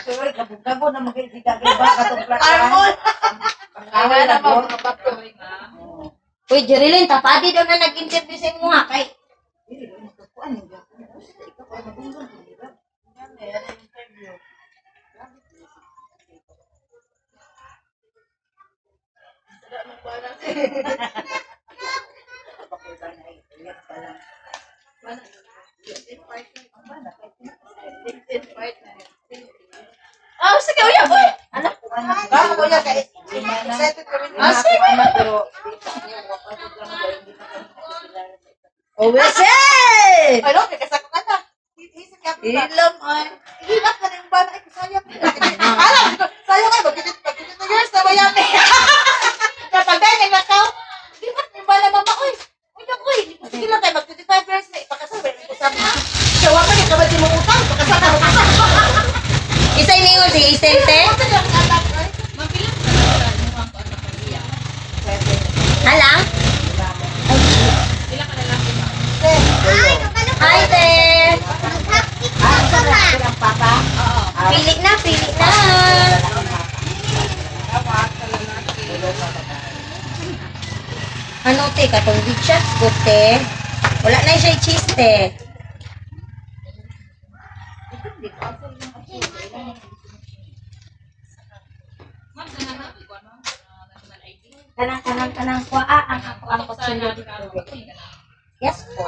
Sorry, kabog-kabo na magkaibigan ba katong Armol. Pangaway na ko. Uy, Jerilyn, tapadi daw na nag-interview sa imo ha kay. Ah, sige, uya, boy. Baka ko niya kay excited kami. Ah, sige. Pero Owese! Ay, no, kay kasako ka na. Isip ka ba? Ilom, ay. Hilak ka na yung bana. Ay, sayang. Alam, sayang ay, magkikit na years na bayami. Kapag dahil kay Macau, di ba yung bana mama, oy. Uy, naku, oy. Sige lang tayo, mag 25 years na ipakasal. Wala ko sama. Siya, wala ka kabad mo utang. Pakasal na utang. Isa iningon si Isente. Halang? Ay, kabalo ko. Hi, te. Maghakit na ko ma. ang papa. Pili na, pili na. Ano te, katong big shots ko te. Wala na siya cheese te. Kanang kanang kanang kuha ang ako ang kutsilyo dito. Yes po.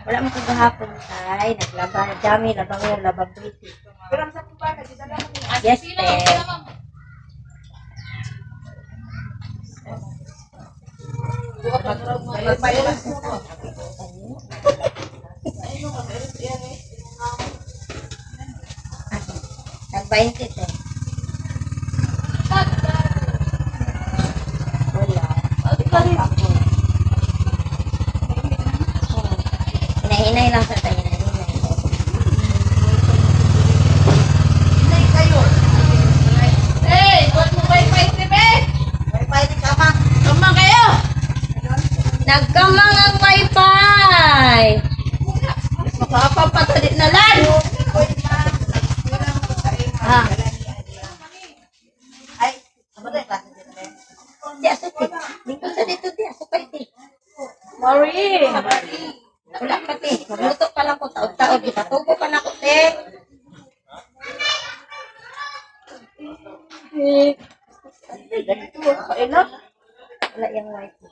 Wala mo kagahapon kay naglaba dami labang yung labang pretty. Pero ang sakong bana, di na lang. Yes te. Nag-20 te. Wala. Hinahinay lang sa tayo. Hinahinay. Hinay kayo. Hey, what mo wifi TV? May pwede ka ma. Kamang kayo. Nagkamang ang wifi! Makapapatali na lang. Ah, Ay, ano ba yung klase dyan? eh? di aso te. Lingkod sa dito di aso pa te. Marie. Wala pa te. Magluto pa lang ko taod-taod. Ipatugo pa na ko te. Wala yung wifi.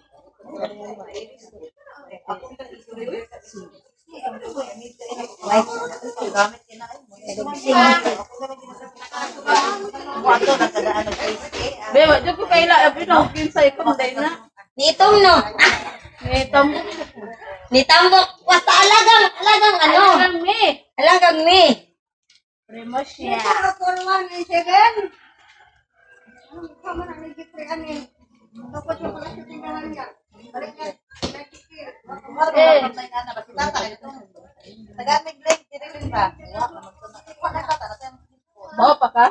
Wifi. Wato, nagkadaan ng face. Be, wa jud ko kaila abi na kinsay ko day na. Nitong no. Nitong Nitambok. Basta alagang, alagang ano. Alagang me. Alagang me. Primo siya. Eh. Mo pa ka?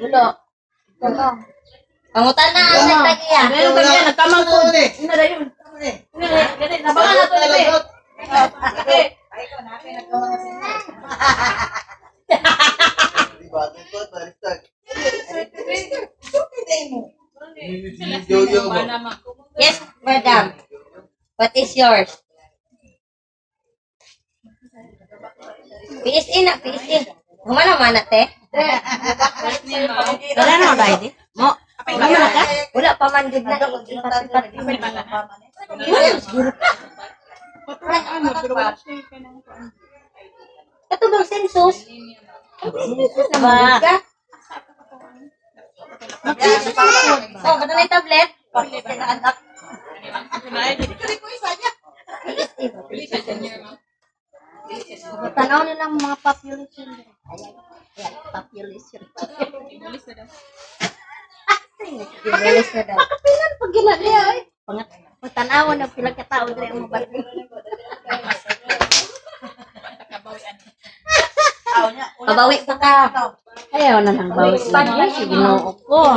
Wala. Pangutan na ang nagtagiya. Meron kami yan, nagkamang ko. Ina na yun. Gani, nabangan na to ni. Okay. Yes, madam. What is yours? PSE na, PSE. Humana mana te? Wala na ba di? Mo. Wala na ka? Wala pa man gud na. Wala siguro ka. Kato bang census? Census na ba? Ka? Oh, kato na yung tablet? Tanaw nila ang mga population. Ayan, ayan, population. Bilis na daw. Pag ginali ay. Pangat. Patanaw na pila ka tao diri ang mabalhin. Pabawi pa ka. Ayaw na nang bawi. Sige, Ginoo ko.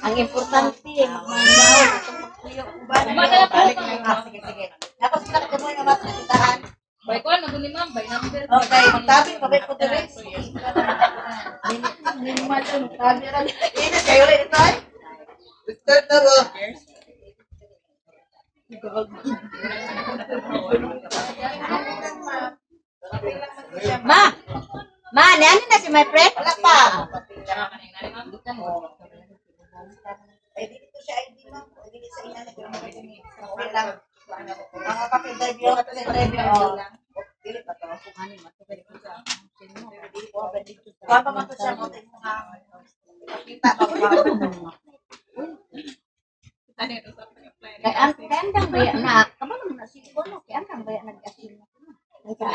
Ang importante, magmandaw itong magpuyo. Balik na nga. Sige, sige. Tapos sila ka mo yung mga tindahan. Bay ko ano ni ma'am, bay number. Okay, tabi pabay ko diri. Init kayo rin ito ay. Start na ba? Ma! Ma, niano na si my friend? Wala pa. Ay, dito siya ID ma'am. Dito sa ina nag Okay lang. Mga papel-drive yun. Papel-drive yun. Dili pa to. Kuha pa man to siya mo mga pakita ba ba. Kay ang kay andang baya na kabalo man na si Bono, kay andang baya nag-asin. Ay ka.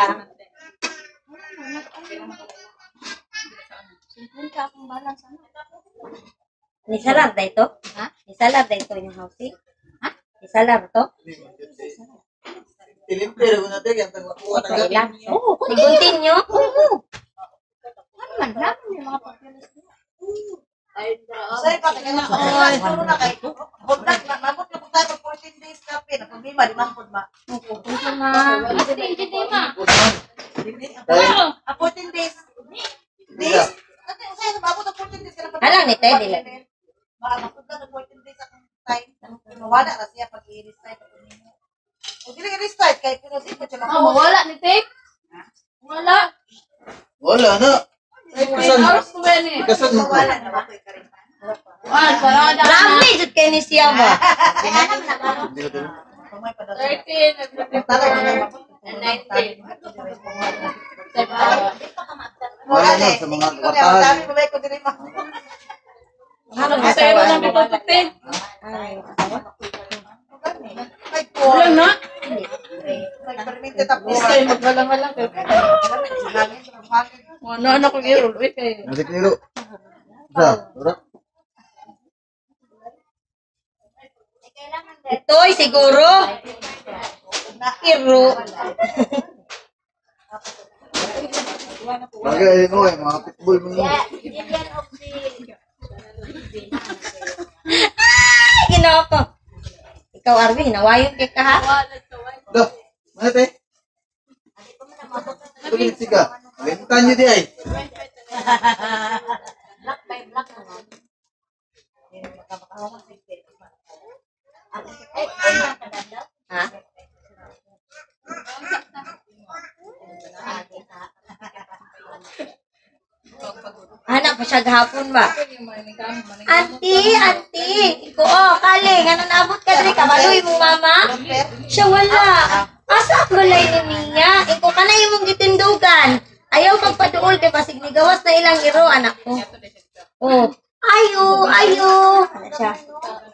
Akong balance ano. Ni salar da ito? Ha? Ni salar da ito yung housing? Ha? Ni salar to? Tilimpir ko natin yan. Tagwakuha Ito ilang. Oo, continue. Oo. Ano man, grabe yung mga papeles. Sorry pa kay na. Oy, na kay. Budlag na mabot na pud tayo 14 days kape na problema di man pud ma. Thank you, ma. Hindi ma. Ang 14 days. Days. Kasi usay mabot ang 14 days kana. Halang ni Teddy lang. Mabot na 14 days akong time. Mawala ra siya pag i-restart ako nimo. O dili i-restart kay pero di pa siya Ah, mawala ni Tek. Wala. Wala na. Kasan? Hours ko ba ni? Kasan mo ko? Mawala na ba ko ikarin. Ah, sarada. Grabe, jud kay ni siya ba? Hindi ko tuloy. Pamay pa daw. siya. 13, Tara na and 19. Wala na sa mga kabataan. Dami pa ko diri ma. Ano Sa'yo lang ito, Te. Ay po. Wala na. Nagpermite tapos. Kay magwalang-walang. Ano ano ko irol uy kay. Nasa kliro. Sa, ura. Ito'y siguro. Iro. Bagay mo eh, mga pitbull mo yun. Ay, ginoo ko. Ikaw, Arvin, hinawayon kay ka ha? Dah, mana te? Tuloy siga. Lentan nyo di ay. Black by black naman. Ha? Anak pa siya gahapon ba? Auntie, auntie. Iko, oh, kaling, ano naabot ka diri kabaloy mo mama? Siya wala. Asa ang balay ni Mia? Iko ka na imong gitindugan. Ayaw magpaduol kay basig ni gawas na ilang iro anak ko. Oh, ayo, ayo. Ano siya?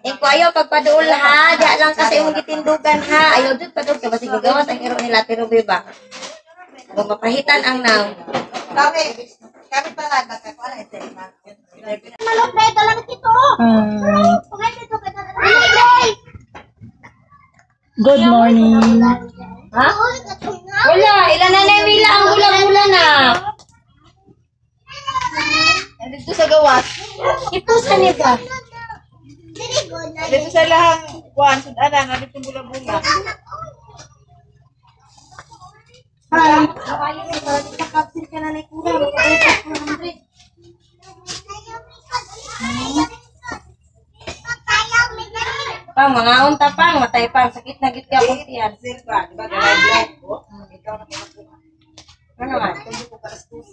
Iko ayaw pagpaduol ha. Diya lang kasi imong gitindugan ha. Ayaw jud paduol kay basig ni gawas ang iro nila pero ba. Kung mapahitan ang naw. Kami, kami pala nagkakuha na ito. Malok na ito lang ito. Good morning. Ha? Wala, ilan na na Mila ang gula-gula na. Dito sa gawas. Ito sa niba. Dito sa lahang kuan sudanan nga dito bula-bula. Hi. Ka na ni. Pang, mga unta pang, matay pang, sakit na git ka akong tiyan. Silva, di ba? Galay ko. Ikaw na makakuha. Ano naman? Tulog ko alas 12.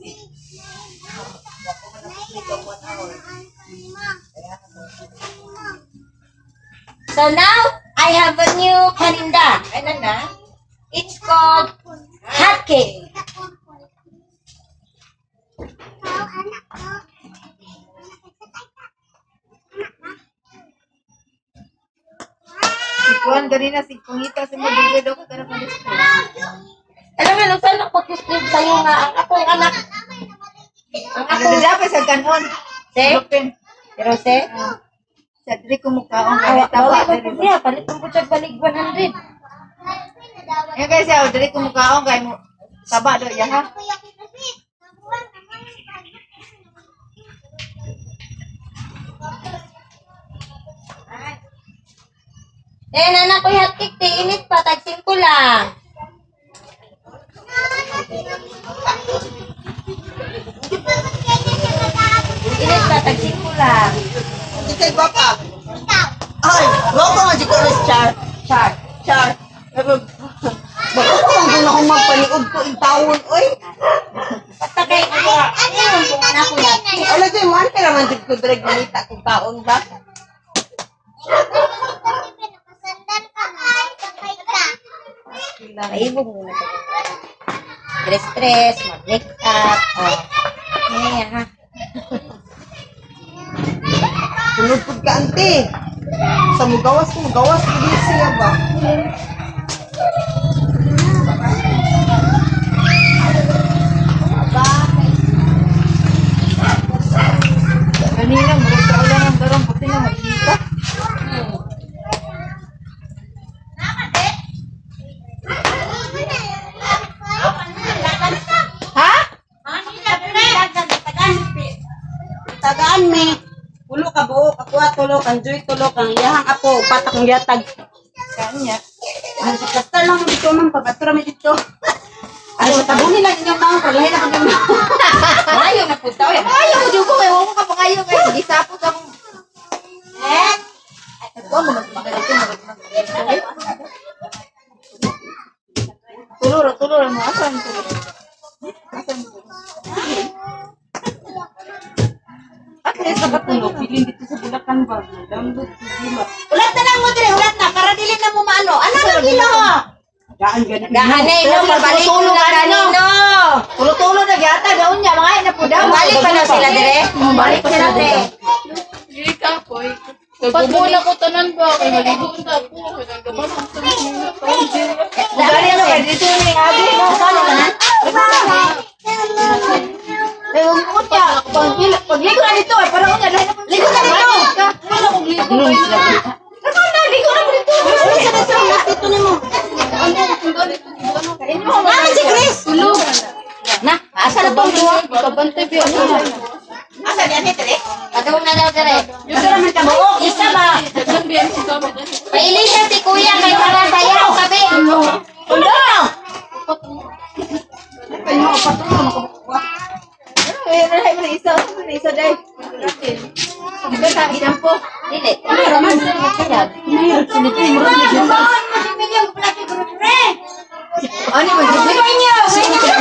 So now, I have a new paninda. Ay, na. It's called hot cake. Si kuan ganina si Pungita sa mo dugay daw ko pero pa Alam mo, nung saan ako sa'yo nga, ang akong anak. Ang akong, Ano pa sa kanon? se? Pero se? Sa diri ko mukaon kay taba Bawi mo po siya, palit mo po siya balik 100. Yan guys, ya diri ko mukaon kay mo taba do ya ha. Eh, nana ko hot cake, te, init pa, tag 5 lang. Init pa, tag 5 lang. Ikay gwapa. Ay, gwapa nga di ko rin char. Char. Char. Pero, baka ko lang kung akong magpaniod ko in tawon, oy. Basta kay, ano kung anak ko yan. Wala dyan, man, pero man di ko direct manita kung taon ba. Paibog muna sa Dress-dress, mag-make up. Oh. Ano ha? Sunod pud ka, ante. Sa mugawas ko, mugawas ko di siya ba? Kanina murag sa ulan ang darong pati na magkita. Ha? Tagaan mi. Ulo ka buo, kakuha tulo, kanjoy tulo, kang iyahang apo, upat akong yatag. Kanya. Ay, sa kasta lang mo dito, ma'am, pag-atura mi dito. Ay, sa tabuhin lang inyong ma'am, paglahin na kami ma'am. Ayaw na punta. Oy. Ayaw mo jud ko kay wa ko kapangayo kay gisapot akong eh. Nagkuha mo mas maganda dito Tulo ra tulo ra mo asan tulo. Asan tulo? At least nakatulog, bilin dito sa Bulacan ba? Download sa Gila. Ulat na lang mo dire, ulat na, para dili na mo maano. Ano na gila ha? Gaan ganun. Gahanay, no? Pabalik mo na kanino. Tulo-tulo na gyata daon niya mga na po daw. Balik pa na sila dire. Balik pa sila dire. Dili ka po. Nagbubo na ko tanan ba? Kay maligo na po. Kay nagaman ang tanan nila. Dali ano kay dito ni agi no. Eh, wag mo niya. Pagligo na dito, ay parang unya lahi na po. Ligo na dito. Wala kong ligo. Naka na, ligo na mo dito. Ano sa dito? Dito nimo. Ano kung ganito? Ano? Naman si Chris. Tulog. Na, asa na tong duwa? Kabantay ba ano? Asa di ani dire? Padung na daw dire. Yung raman ka buok, isa ba? Daghan biyan si gamit. Pailisa si kuya kay para sayaw kabi. Ulo! Eh, lahi mo na isa, mo na isa dai. Di ba sa ginampo? Dili. Ano mo dito?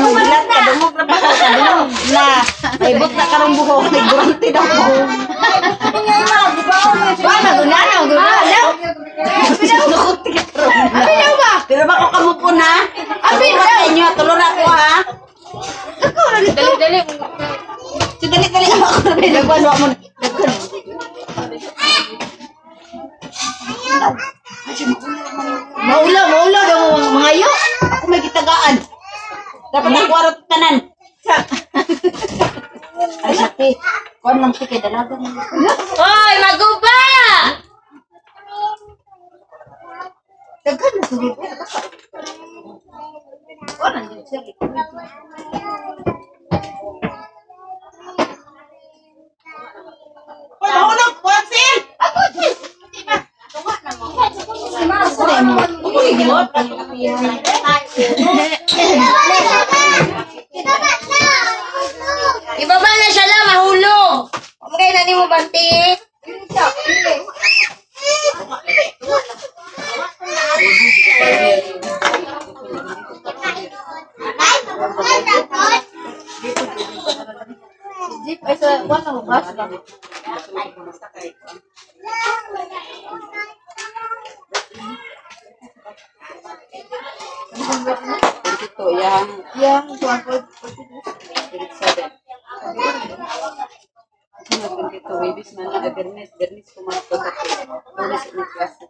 Gilat ka, dumog na pa ka, dumog na. Naibot na karong buhok, nagburante daw ko. Ba maguna na, maguna na. Pero bako kamupo na. Abi na inyo, tulo na ako ha. Dali dali. Si dali dali ako na nagwan wa mo. Nagwan. Maulaw, maulaw daw mo mga yo. Ako may gitagaan. Dapat ako arot tanan. Ay sakti. Kuan lang ti kay dalaga man. Hoy, maguba! Daghan na sugod. Oh, nandiyan siya. Uy, mahulog, kuwan sil. Ibaba na siya lang, mahulog. Kaya na nimo banti. Jeep ay sa kuan na bus ba? Ito yang Yang kuan po. 27. Sunod 22 Webis man na Bernes, Bernes kumato Lunes na klase.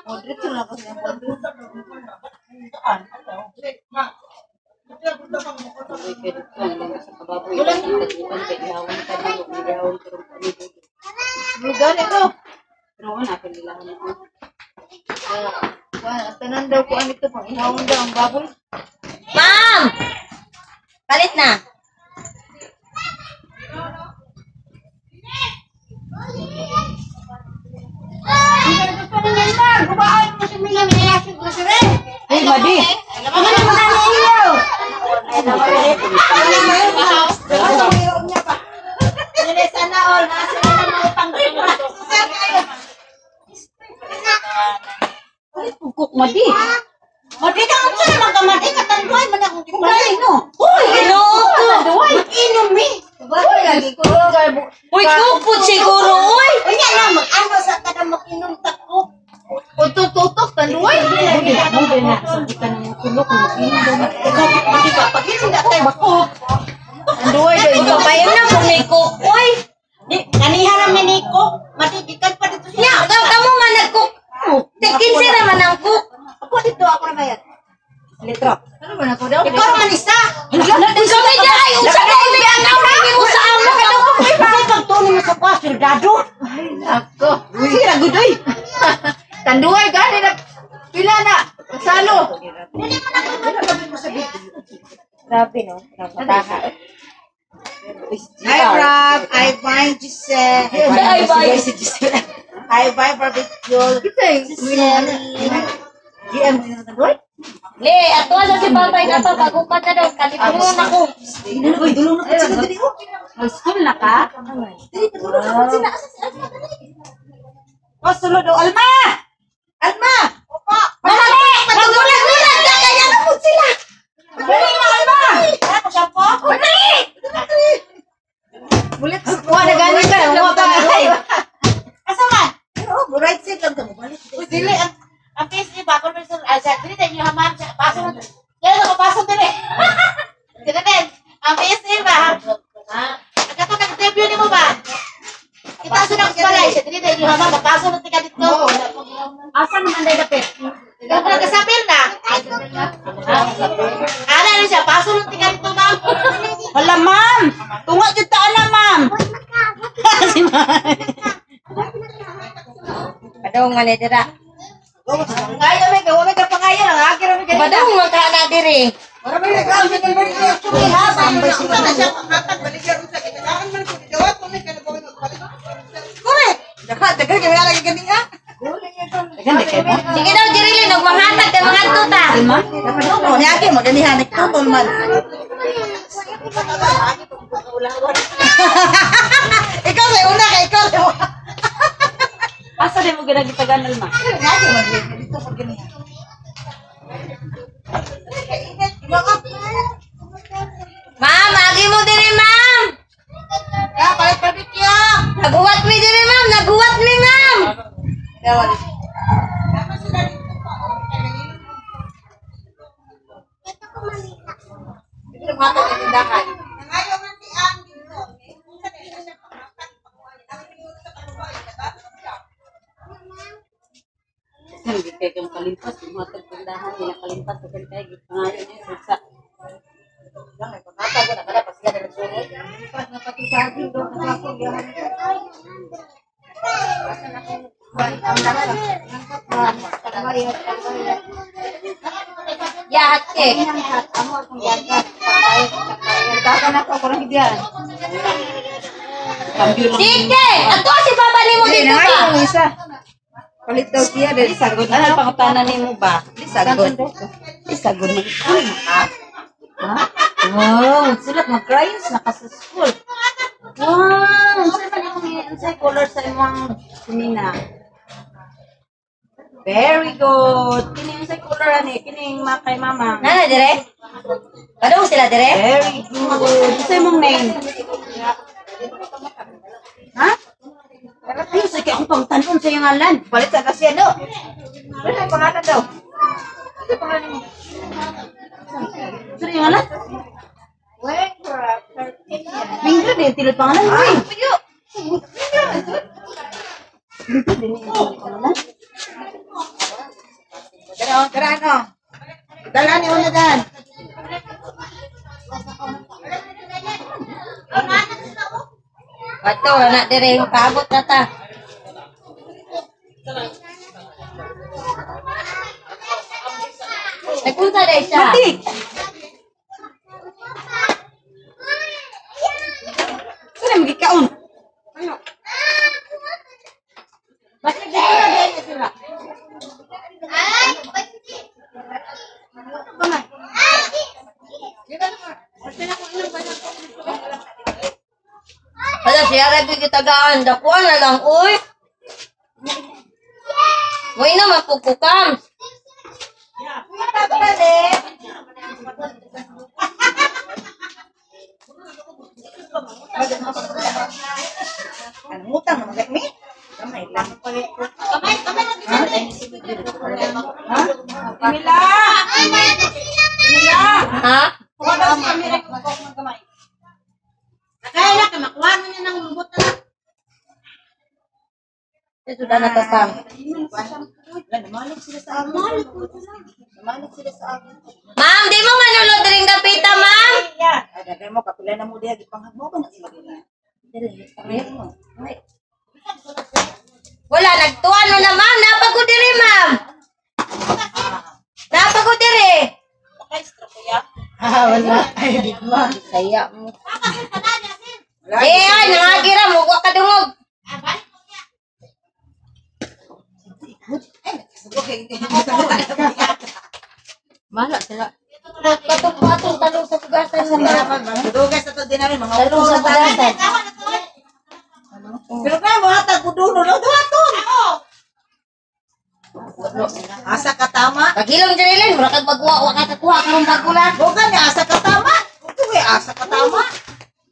Mo dito na kasi ang kuan. Lugar ito. Wah, tanan daw ko ano ito pang ihawon daw ang baboy. Ma'am! Palit na. Ay, madi. Sana all, nasa na mga pang-green. Cook, madi. Madi ka unsa naman ka madi katanduay man akong Ay, no. Uy, ginoo ko. Mag-inom eh. Uy, cook po siguro, uy. Unya lang mag-ano sa kada mag-inom ta ko. Utututok, tanduay. Mudi na. Sabitan ng kulok. Madi ba pag-inom na tayo bako. Tanduay daw. Kapayo na kung may cook, uy. Kaniha ra man ni ko. Matigikan pa dito siya. Nya, kamo man nag-cook. Kinsi ra man ang cook. Ako dito ako ra bayad. Litro. Ano ba na ko daw? Ikaw ra man isa. Unsa may daay, unsa may may anaw na mo sa amo. Kasi pagtuon mo sa kwa soldado. Ay, nako. Sige ra gud oy. Tanduay, gani na. Pila na. Salo. Grabe no, nakataha. Hi Rob, I find Giselle. Ay, bye. I buy barbecue. Giselle. GM din na tanduay. Le, ato sa si Papay na to, pagupat na daw, kalipunon ako. Uy, dulong na po sila dili oh. Mag-school na ka? Dili dulong na po sila. Asa si Alma dali? Oh, sulod oh, Alma. Alma. Opo. Mali! Magulag-gulag ka kaya na po sila. Dali na Alma. Ako siya po. Dali. Bulit. Wa na gani ka. Wa ka. Asa man? Oh, right side lang kamo balik. Uy, dili ang ang PSA ba ko sa ay sa dili tayo haman sa paso na. Kaya ko paso dili. Dili din. Ang PSA ba? Ha? Ang kato nag-debut nimo ba? Kita sa nang balay siya dili tayo haman paso na tika dito. Asa naman day dapit? Kung nagkasapil na. Ana na siya paso na tika dito ma'am. Hala, ma'am. Tunga jud ta ana, ma'am. Si ma'am. Padong man dira. Ngayon may gawa may kapangayon ang aki ra may ganito. Padong man ka na diri. Kore. Daghan daghan kay wala lagi gani ha. Sige daw Jerilyn, og manghatag kay mangadto ta. Oh, ni ate maganihan nagtutol man. Ikaw sa una kay ikaw sa una. Asa day mo ginagitagan alma? Ni ate magani dito pag ganihan. Ma'am, agi mo diri, ma'am. Ya, palit barbecue. Naguwat mi diri, ma'am. Naguwat mi, ma'am. Dito mga tindahan. Hindi kay kang kalimpas, mga tagtindahan, hindi nakalimpas sa kay gipangayo niya sa Ya, hot cake. Sige, ato si Papa nimo dito ba? Isa. Palit daw siya dali sagod. Ano pangutana nimo ba? Di sagod. Di sagod man. Ha? Wow, sila mag-crayons na ka sa school. Wow, unsa man imong unsay color sa imong sinina? Very good. Kini unsay color ani? Kini ma kay mama. Nana dire? Padong sila dire? Very good. Unsa imong name? Ha? Ay, sige akong pangtanon sa iyong ngalan. Palit sa siya no. Wala yung pangalan daw. Unsa iyong ngalan? Minggo din tilod pangalan mo. eh. Minggo din yung tilod pangalan. Tara, tara ano. Dala ni una dan. Bato, na dire yung kaabot na ta. Nagpunta dahil siya. Mati. Saan magikaon? Basta dito na dahil sila. Ay, pansi. Wala siya rin gitagaan. Dakuan na lang, uy. Uy na, mapugkukam. Ang utang naman kay mi. Kamay lang. Kamay, kamay lang. Ha? Mila! Mila! Ha? Kuha daw si Amira yung kukok ng kamay. Kaya na, makuha mo niya ng lubot na. Ito na natatang. Wala, namalog sila sa akin. Namalog sila sa akin. Ma'am, di mo manulod rin dapita, ma'am. Ay, dagay mo, kapila na mo diha, gipanghag mo ba na sila gina? Dili, mo. Wala, nagtuwa no na, ma'am. Napago diri, ma'am. Napago diri. Ah, wala. Ay, di ba? Saya mo. Eh, ay, nangagira mo. Wa ka dungog. Mala sila. Patong-patong talong sa tugasan nila. Dugas na to din namin, mga Talong sa tugasan. Pero na, mga tagpuduno, no, duha to. Asa ka tama? Pagilom diri lang, mura kag bagwa, wa ka kakuha karong bago lang. Bukan niya, asa ka tama? Ito eh, asa ka tama?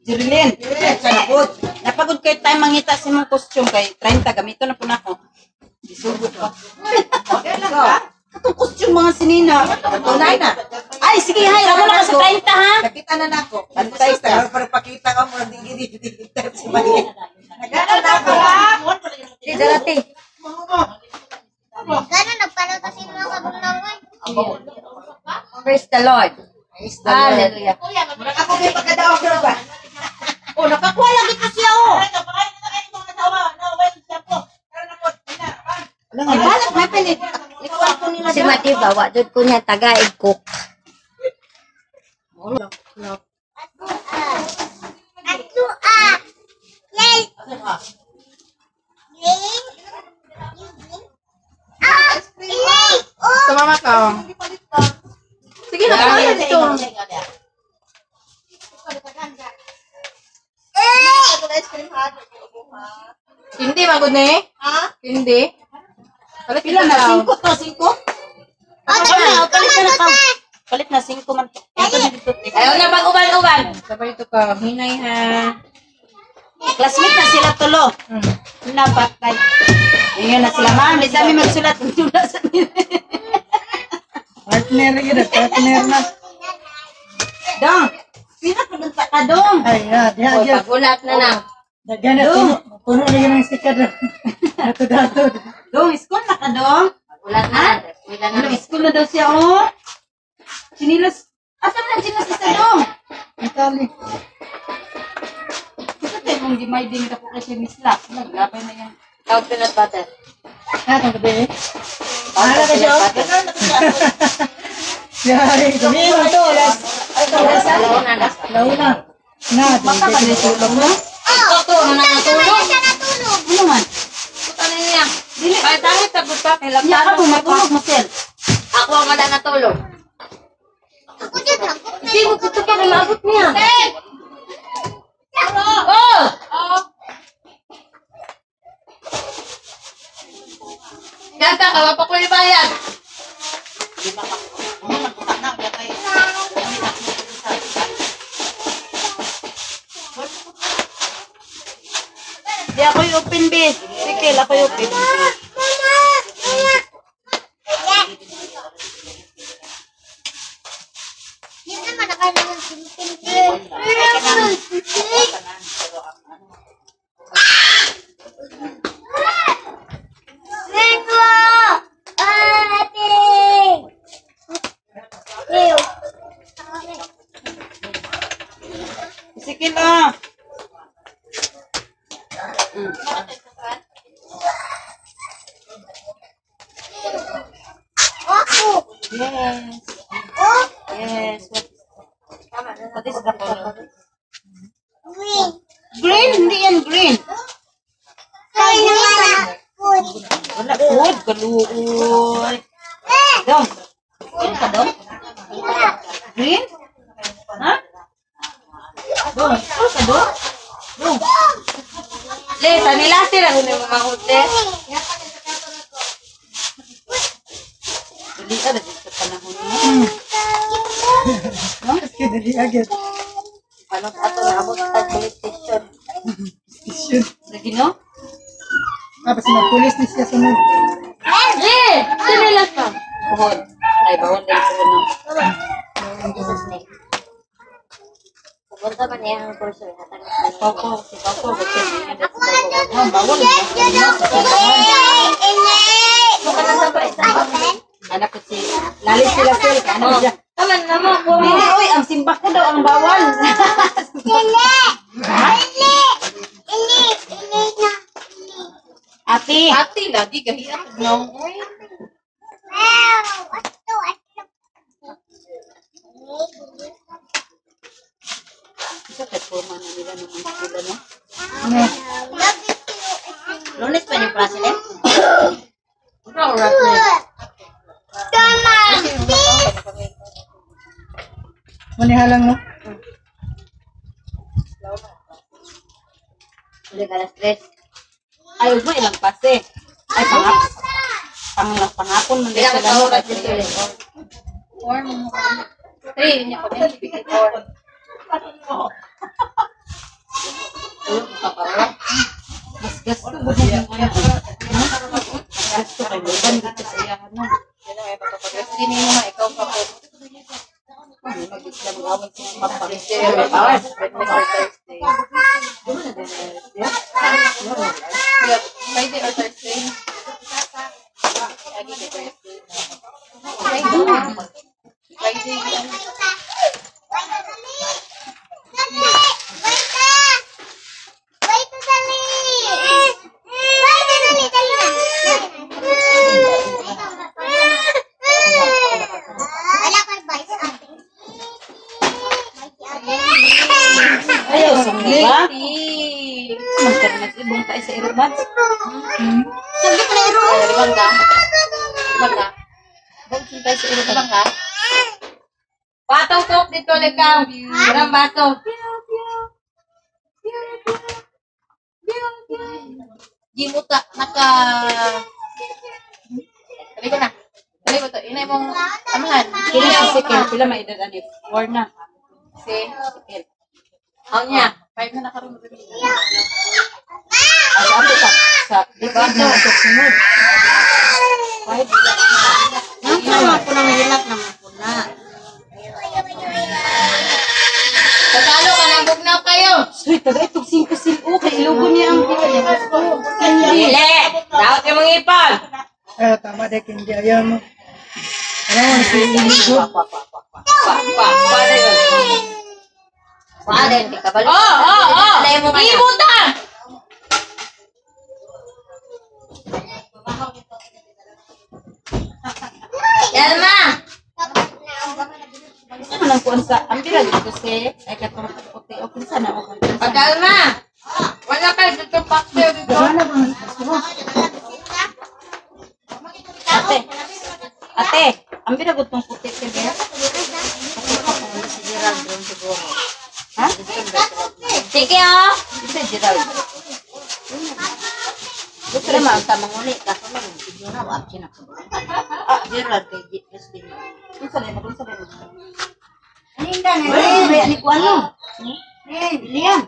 Jerilyn, Eh, sa napod. napagod kayo tayo mangita sa imong costume kay 30 gamito na po na ako. Isugot pa. Katong costume mga sinina. Tunay na. Ay, sige, hay, ramo na ka sa 30 ha. Nakita na nako. Bantay ka. Para pakita ka mo, hindi hindi hindi si Maria. Nagana na ako. Di darati. Gano'n, nagpaluto si mga kabunang oy. Praise the Lord. Hallelujah. Ako may pagkadaog na ba? Oh, nakakuha lagi ko siya, oh. Ay, balak, may pilit. Ikuan ko nila Si Matiba, wa jud ko niya tagaig cook. Tatlo ah. Yay! Green. Yung green. Ah! Ilay! Oh! Tumama ka. Sige na, kuha na dito. Hindi, magod na eh. Ha? Hindi. Palit Pila na, 5 to, 5? Oh, na, palit na na. Palit na, 5 man to. Ito na dito. Ayaw na pag-uban-uban. Sabay ito ka. Hinay ha. Classmate na sila tulo. Napatay. Ingon na sila, ma'am. Di sa amin magsulat. Wala sa amin. Partner yun, partner na. Dong, pila pa dun sa kadong. Ay, ya, diha, Oy, diha. pagulat na lang. Daghan na, puno. Puno na yun ang sikat. Dato-dato. Dong, school na ka, dong. Pagulat na. Wala na. Ano, school na daw siya, oh. Chinilas. Asa man ang chinilas isa, dong? Ang tali. Gusto tayo kung di may ding ka po kasi Miss Lap. Naglapay na yan. Tawag peanut butter. Ah, itong gabi eh. Ano ka siya? Yari, gabi mo to. Last. Launa na. Launa. Na, Mata ka na tulog na. Ito, ano na natulog? Siya natulog. Ano man? Puta na niya. Ay, dahil sagot pa. Niya ka mo, matulog mo, sir. Ako ang wala natulog. Ako dyan, ako na. Hindi mo puto pa kay maabot niya. Oh! Gata, kawapak ko yung bayad. Di ako yung open, be. Sige, ako yung open. Mama! Mama! Yeah. Yun naman, nakalaman pinipin. Linggo! Ate! Leo. Sige na. What is the color? Green. Green? Hindi yan green. Wala food. Kaluoy. Dong. Green ka dong? Green? Ha? Dong. Full ka dong? Dong. Le, tanila sila kung may mga hotel. Dali ka na dito sa panahon mo. Dali agad. Ano ato na abot sa police station. Lagi no? Ah, basta magpulis ni siya sunod. Le! Sinilas pa. Puhon. Ay, bawal na ito no. Pupunta man niya ang kurso. Hatag Papa, si Papa, ba't siya? Ako na dyan. Bawal. Anak ko si Lalit sila sila. Ano siya? Taman na mo. Dili, oy, ang simbak ko daw ang bawal. Ate. Ate, lagi gahiya. No. Isa kay forma na nila nung mga sila, no? Lunes pa yung president. Manihalang no? Ulit alas 3. Ay, ugma ilang pase. Ay, pangapon man din Ilang sila, no? oras dito ulit? 4. 3, yun yung pag-54. Mas gasto ba yung ano? Mas gasto kay Logan dito sa iyahan, no? Hindi mo nga, ikaw pa po. Ano, mag-islam gawin si Papa. Wednesday or Thursday. Yeah, Friday or Thursday. Lagi kay Thursday. Friday. Friday. Ayaw, sumli ba? Magkarnag-ibong tayo sa Iromats. Saglit na iro. Ibang ka? Ibang ka? Ibang tayo sa Iromats. Ibang ka? Patong talk dito ulit ka. Walang bato. Gimuta, naka... Dali ko na. Dali ko to. Inay mong amahan. Kila si Sikel, pila may edad ani? 4 na. Si Sikel. Ako niya. 5 na nakaroon. Ay, sa ato ta. Sa, di ba? Na, ito sunod. 5. Nang sama ko nang hilak naman po na. Tatalo ka ng bugnaw kayo. Sweet, taga itong 5 silo. Kay ilugo niya ang Hindi. Dili! Daot yung mga ipon! Ah, tama dek, hindi ayaw mo. Alam mo, si Inigo. Pa, pa na yun. Pa din, di ka balik. Oh, oh, oh! Alay mo nga na. Ibuta! Yan ma! Gusto man ang kuan sa, ang bira dito si, ay katong puti, o kinsa na, o kinsa na. Pagkalma! Wala kayo dito pakte dito. Wala ba ang basura? Ate, ate, ang bira gud tong puti si Bea. Si Gerald doon siguro. Ha? Sige oh! Isa Gerald. Gusto naman ang tamang uli. Kaso lang, video na, wap siya na. Ah, Gerald kay Justin. Kinsa na, kinsa na. Aninda na Ay, may ani ko ano? Liam.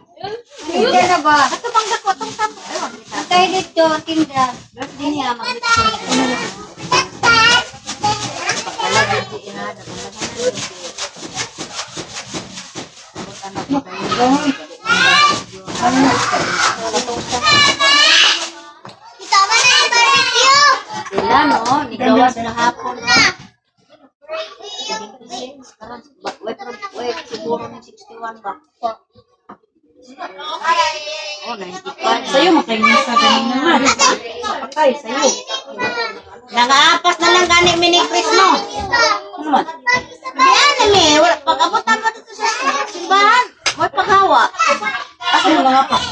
Aninda na ba? Ato bang dako tong tapo? Kay dito, tinda. Dos din niya maglitson. Pagkalagay si ina, Sila no, nigawas na hapon. Wait, wait, siguro ng 61 ba? Oh, 95. Sa'yo, makainisa ganin naman. Patay, sa'yo. Nangaapas na lang gani mini Chris no. Ano man? Biyan na mi, wala pag-abutan mo dito sa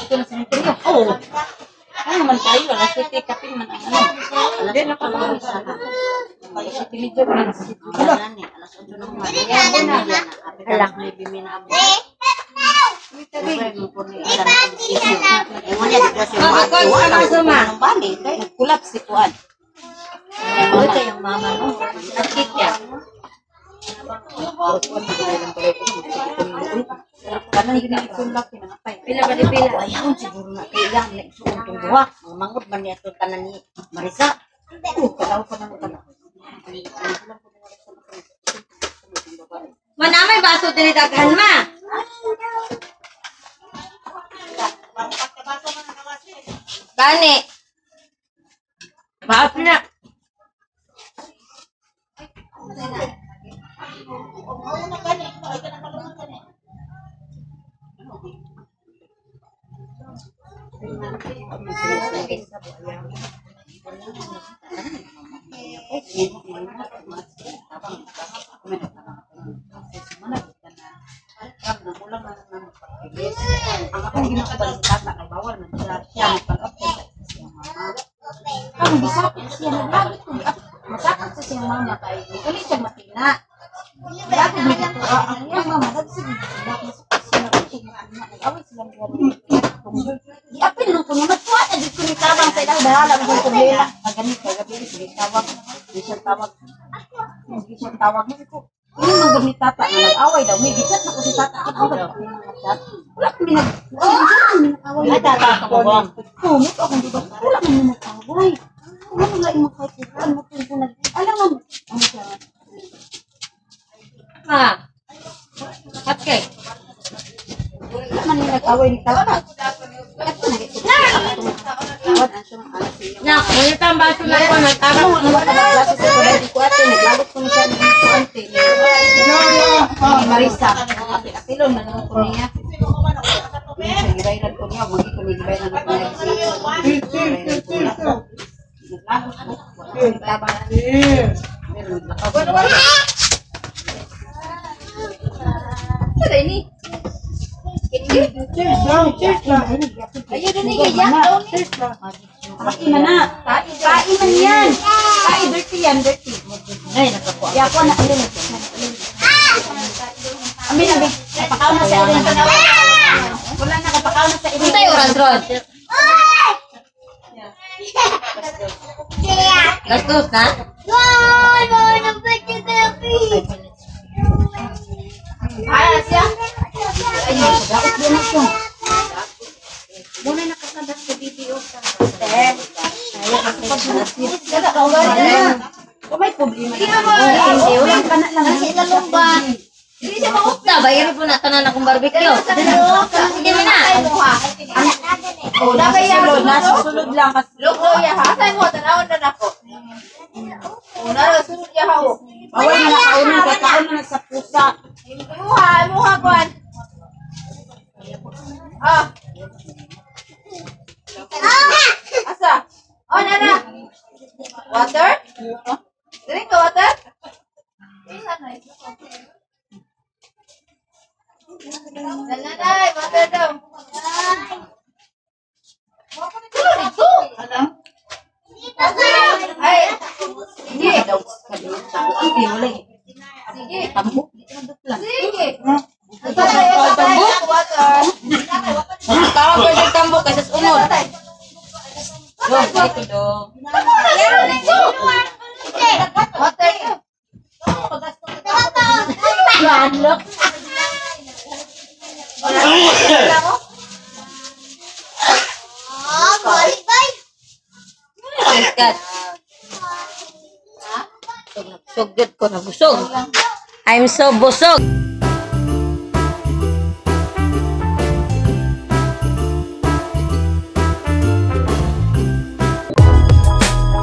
Dito na sa cementerio. Oo. Ano naman tayo? Alas 7 kapin man ang ano. Alas 8 na isa. Alas 7:30 man. Alas 8 na man. Hala. Nag-collapse si Kuan. Ito yung mama no. Sakit ya. Pila ba di pila? Ayaw siguro na kay iyang naigsuon tong duha. Mga mangod man niya itong tanan ni Marisa. Kalaw pa nang tanan. Manamay baso diri daghan ma. Gani. Maaf na. Ang akong ginakaban sa tata kay bawal man siya siya magpag-update sa siyang mama. Ang bisakit siya naglagit ko masakit sa siyang mama kay uli siya matina. Lagi mi dito ang iyang mama nagsige masakit siya nagusog matina. Nag-away silang duha. Giapil nung kuno nagtuwa na jud ko ni tabang sa ilang bahala mo kung problema. Pag ganit kay gabi sige tawag, di siya tawag. Di siya tawag ko. Ini man gud ni tata nga nag-away daw. May gichat na ko si tata. Ako ba ko mga chat? Wala kami nag wala kami nag-away. Ay, tata ka mo bang? Oo, mo akong diba? Wala kami nag-away. Wala mo nga imong kahit kuan mo kung nag alam mo ano siya. Ha. Hot cake. Wala man ni nag-away ni tata. Na, ngunit ang baso na ko nagtara. Ano ang mga klase sa kulay ko ate, naglagot ko ni siya ni ante. Ni Marisa. Apil-apilon man ko niya. Siya gibayran ko niya, magi ko ni gibayran ko niya. Naglagot ko. Wala ko ni tabang. Pero naglakaw. Sa ini. Cheers lang, cheers lang. Ayun din ni yak daw ni. Cheers lang. Kain man na. Kain man yan. Kain, dirty yan, dirty. Ay, nakakuha. Yako na, ayun. Abi, abi. Kapakaw na sa irin. Wala na, kapakaw na sa irin. Untay oras ron. Gastos na? Ay, siya. Ay, daot din ako. Muna nakasabat sa video sa. Kung may problema. Hindi, wala ka na lang. Kasi lalong ba? Hindi siya maupna. Bayro po na tanan akong barbecue. Hindi mo na. Oh, nasa sulod, nasa sulod lang. Kasi Loko ya ha. Say mo tanawon na nako. Una sulod ya ha. Bawal na nakauna, kaya kauna na sa pusa. Imuha, imuha kuan. Ah. Asa? Oh, nana. Water? Drink ka water? Nanay, water daw. Wala dito. Ay, Sige. Hindi, wala eh. sige. Tambok. Sige. Tambok? Water. Tawag ko sa tambok kasi sa unod. Dong, dito dong. Water. Gadlock. God. Busog ko na busog. I'm so busog.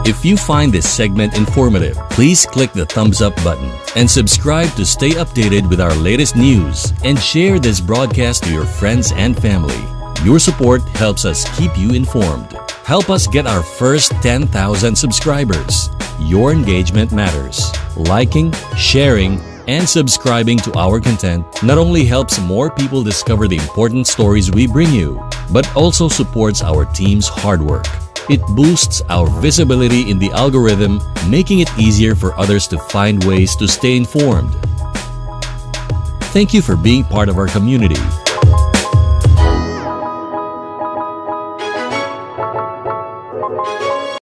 If you find this segment informative, please click the thumbs up button and subscribe to stay updated with our latest news and share this broadcast to your friends and family. Your support helps us keep you informed. Help us get our first 10,000 subscribers. Your engagement matters. Liking, sharing, and subscribing to our content not only helps more people discover the important stories we bring you, but also supports our team's hard work. It boosts our visibility in the algorithm, making it easier for others to find ways to stay informed. Thank you for being part of our community.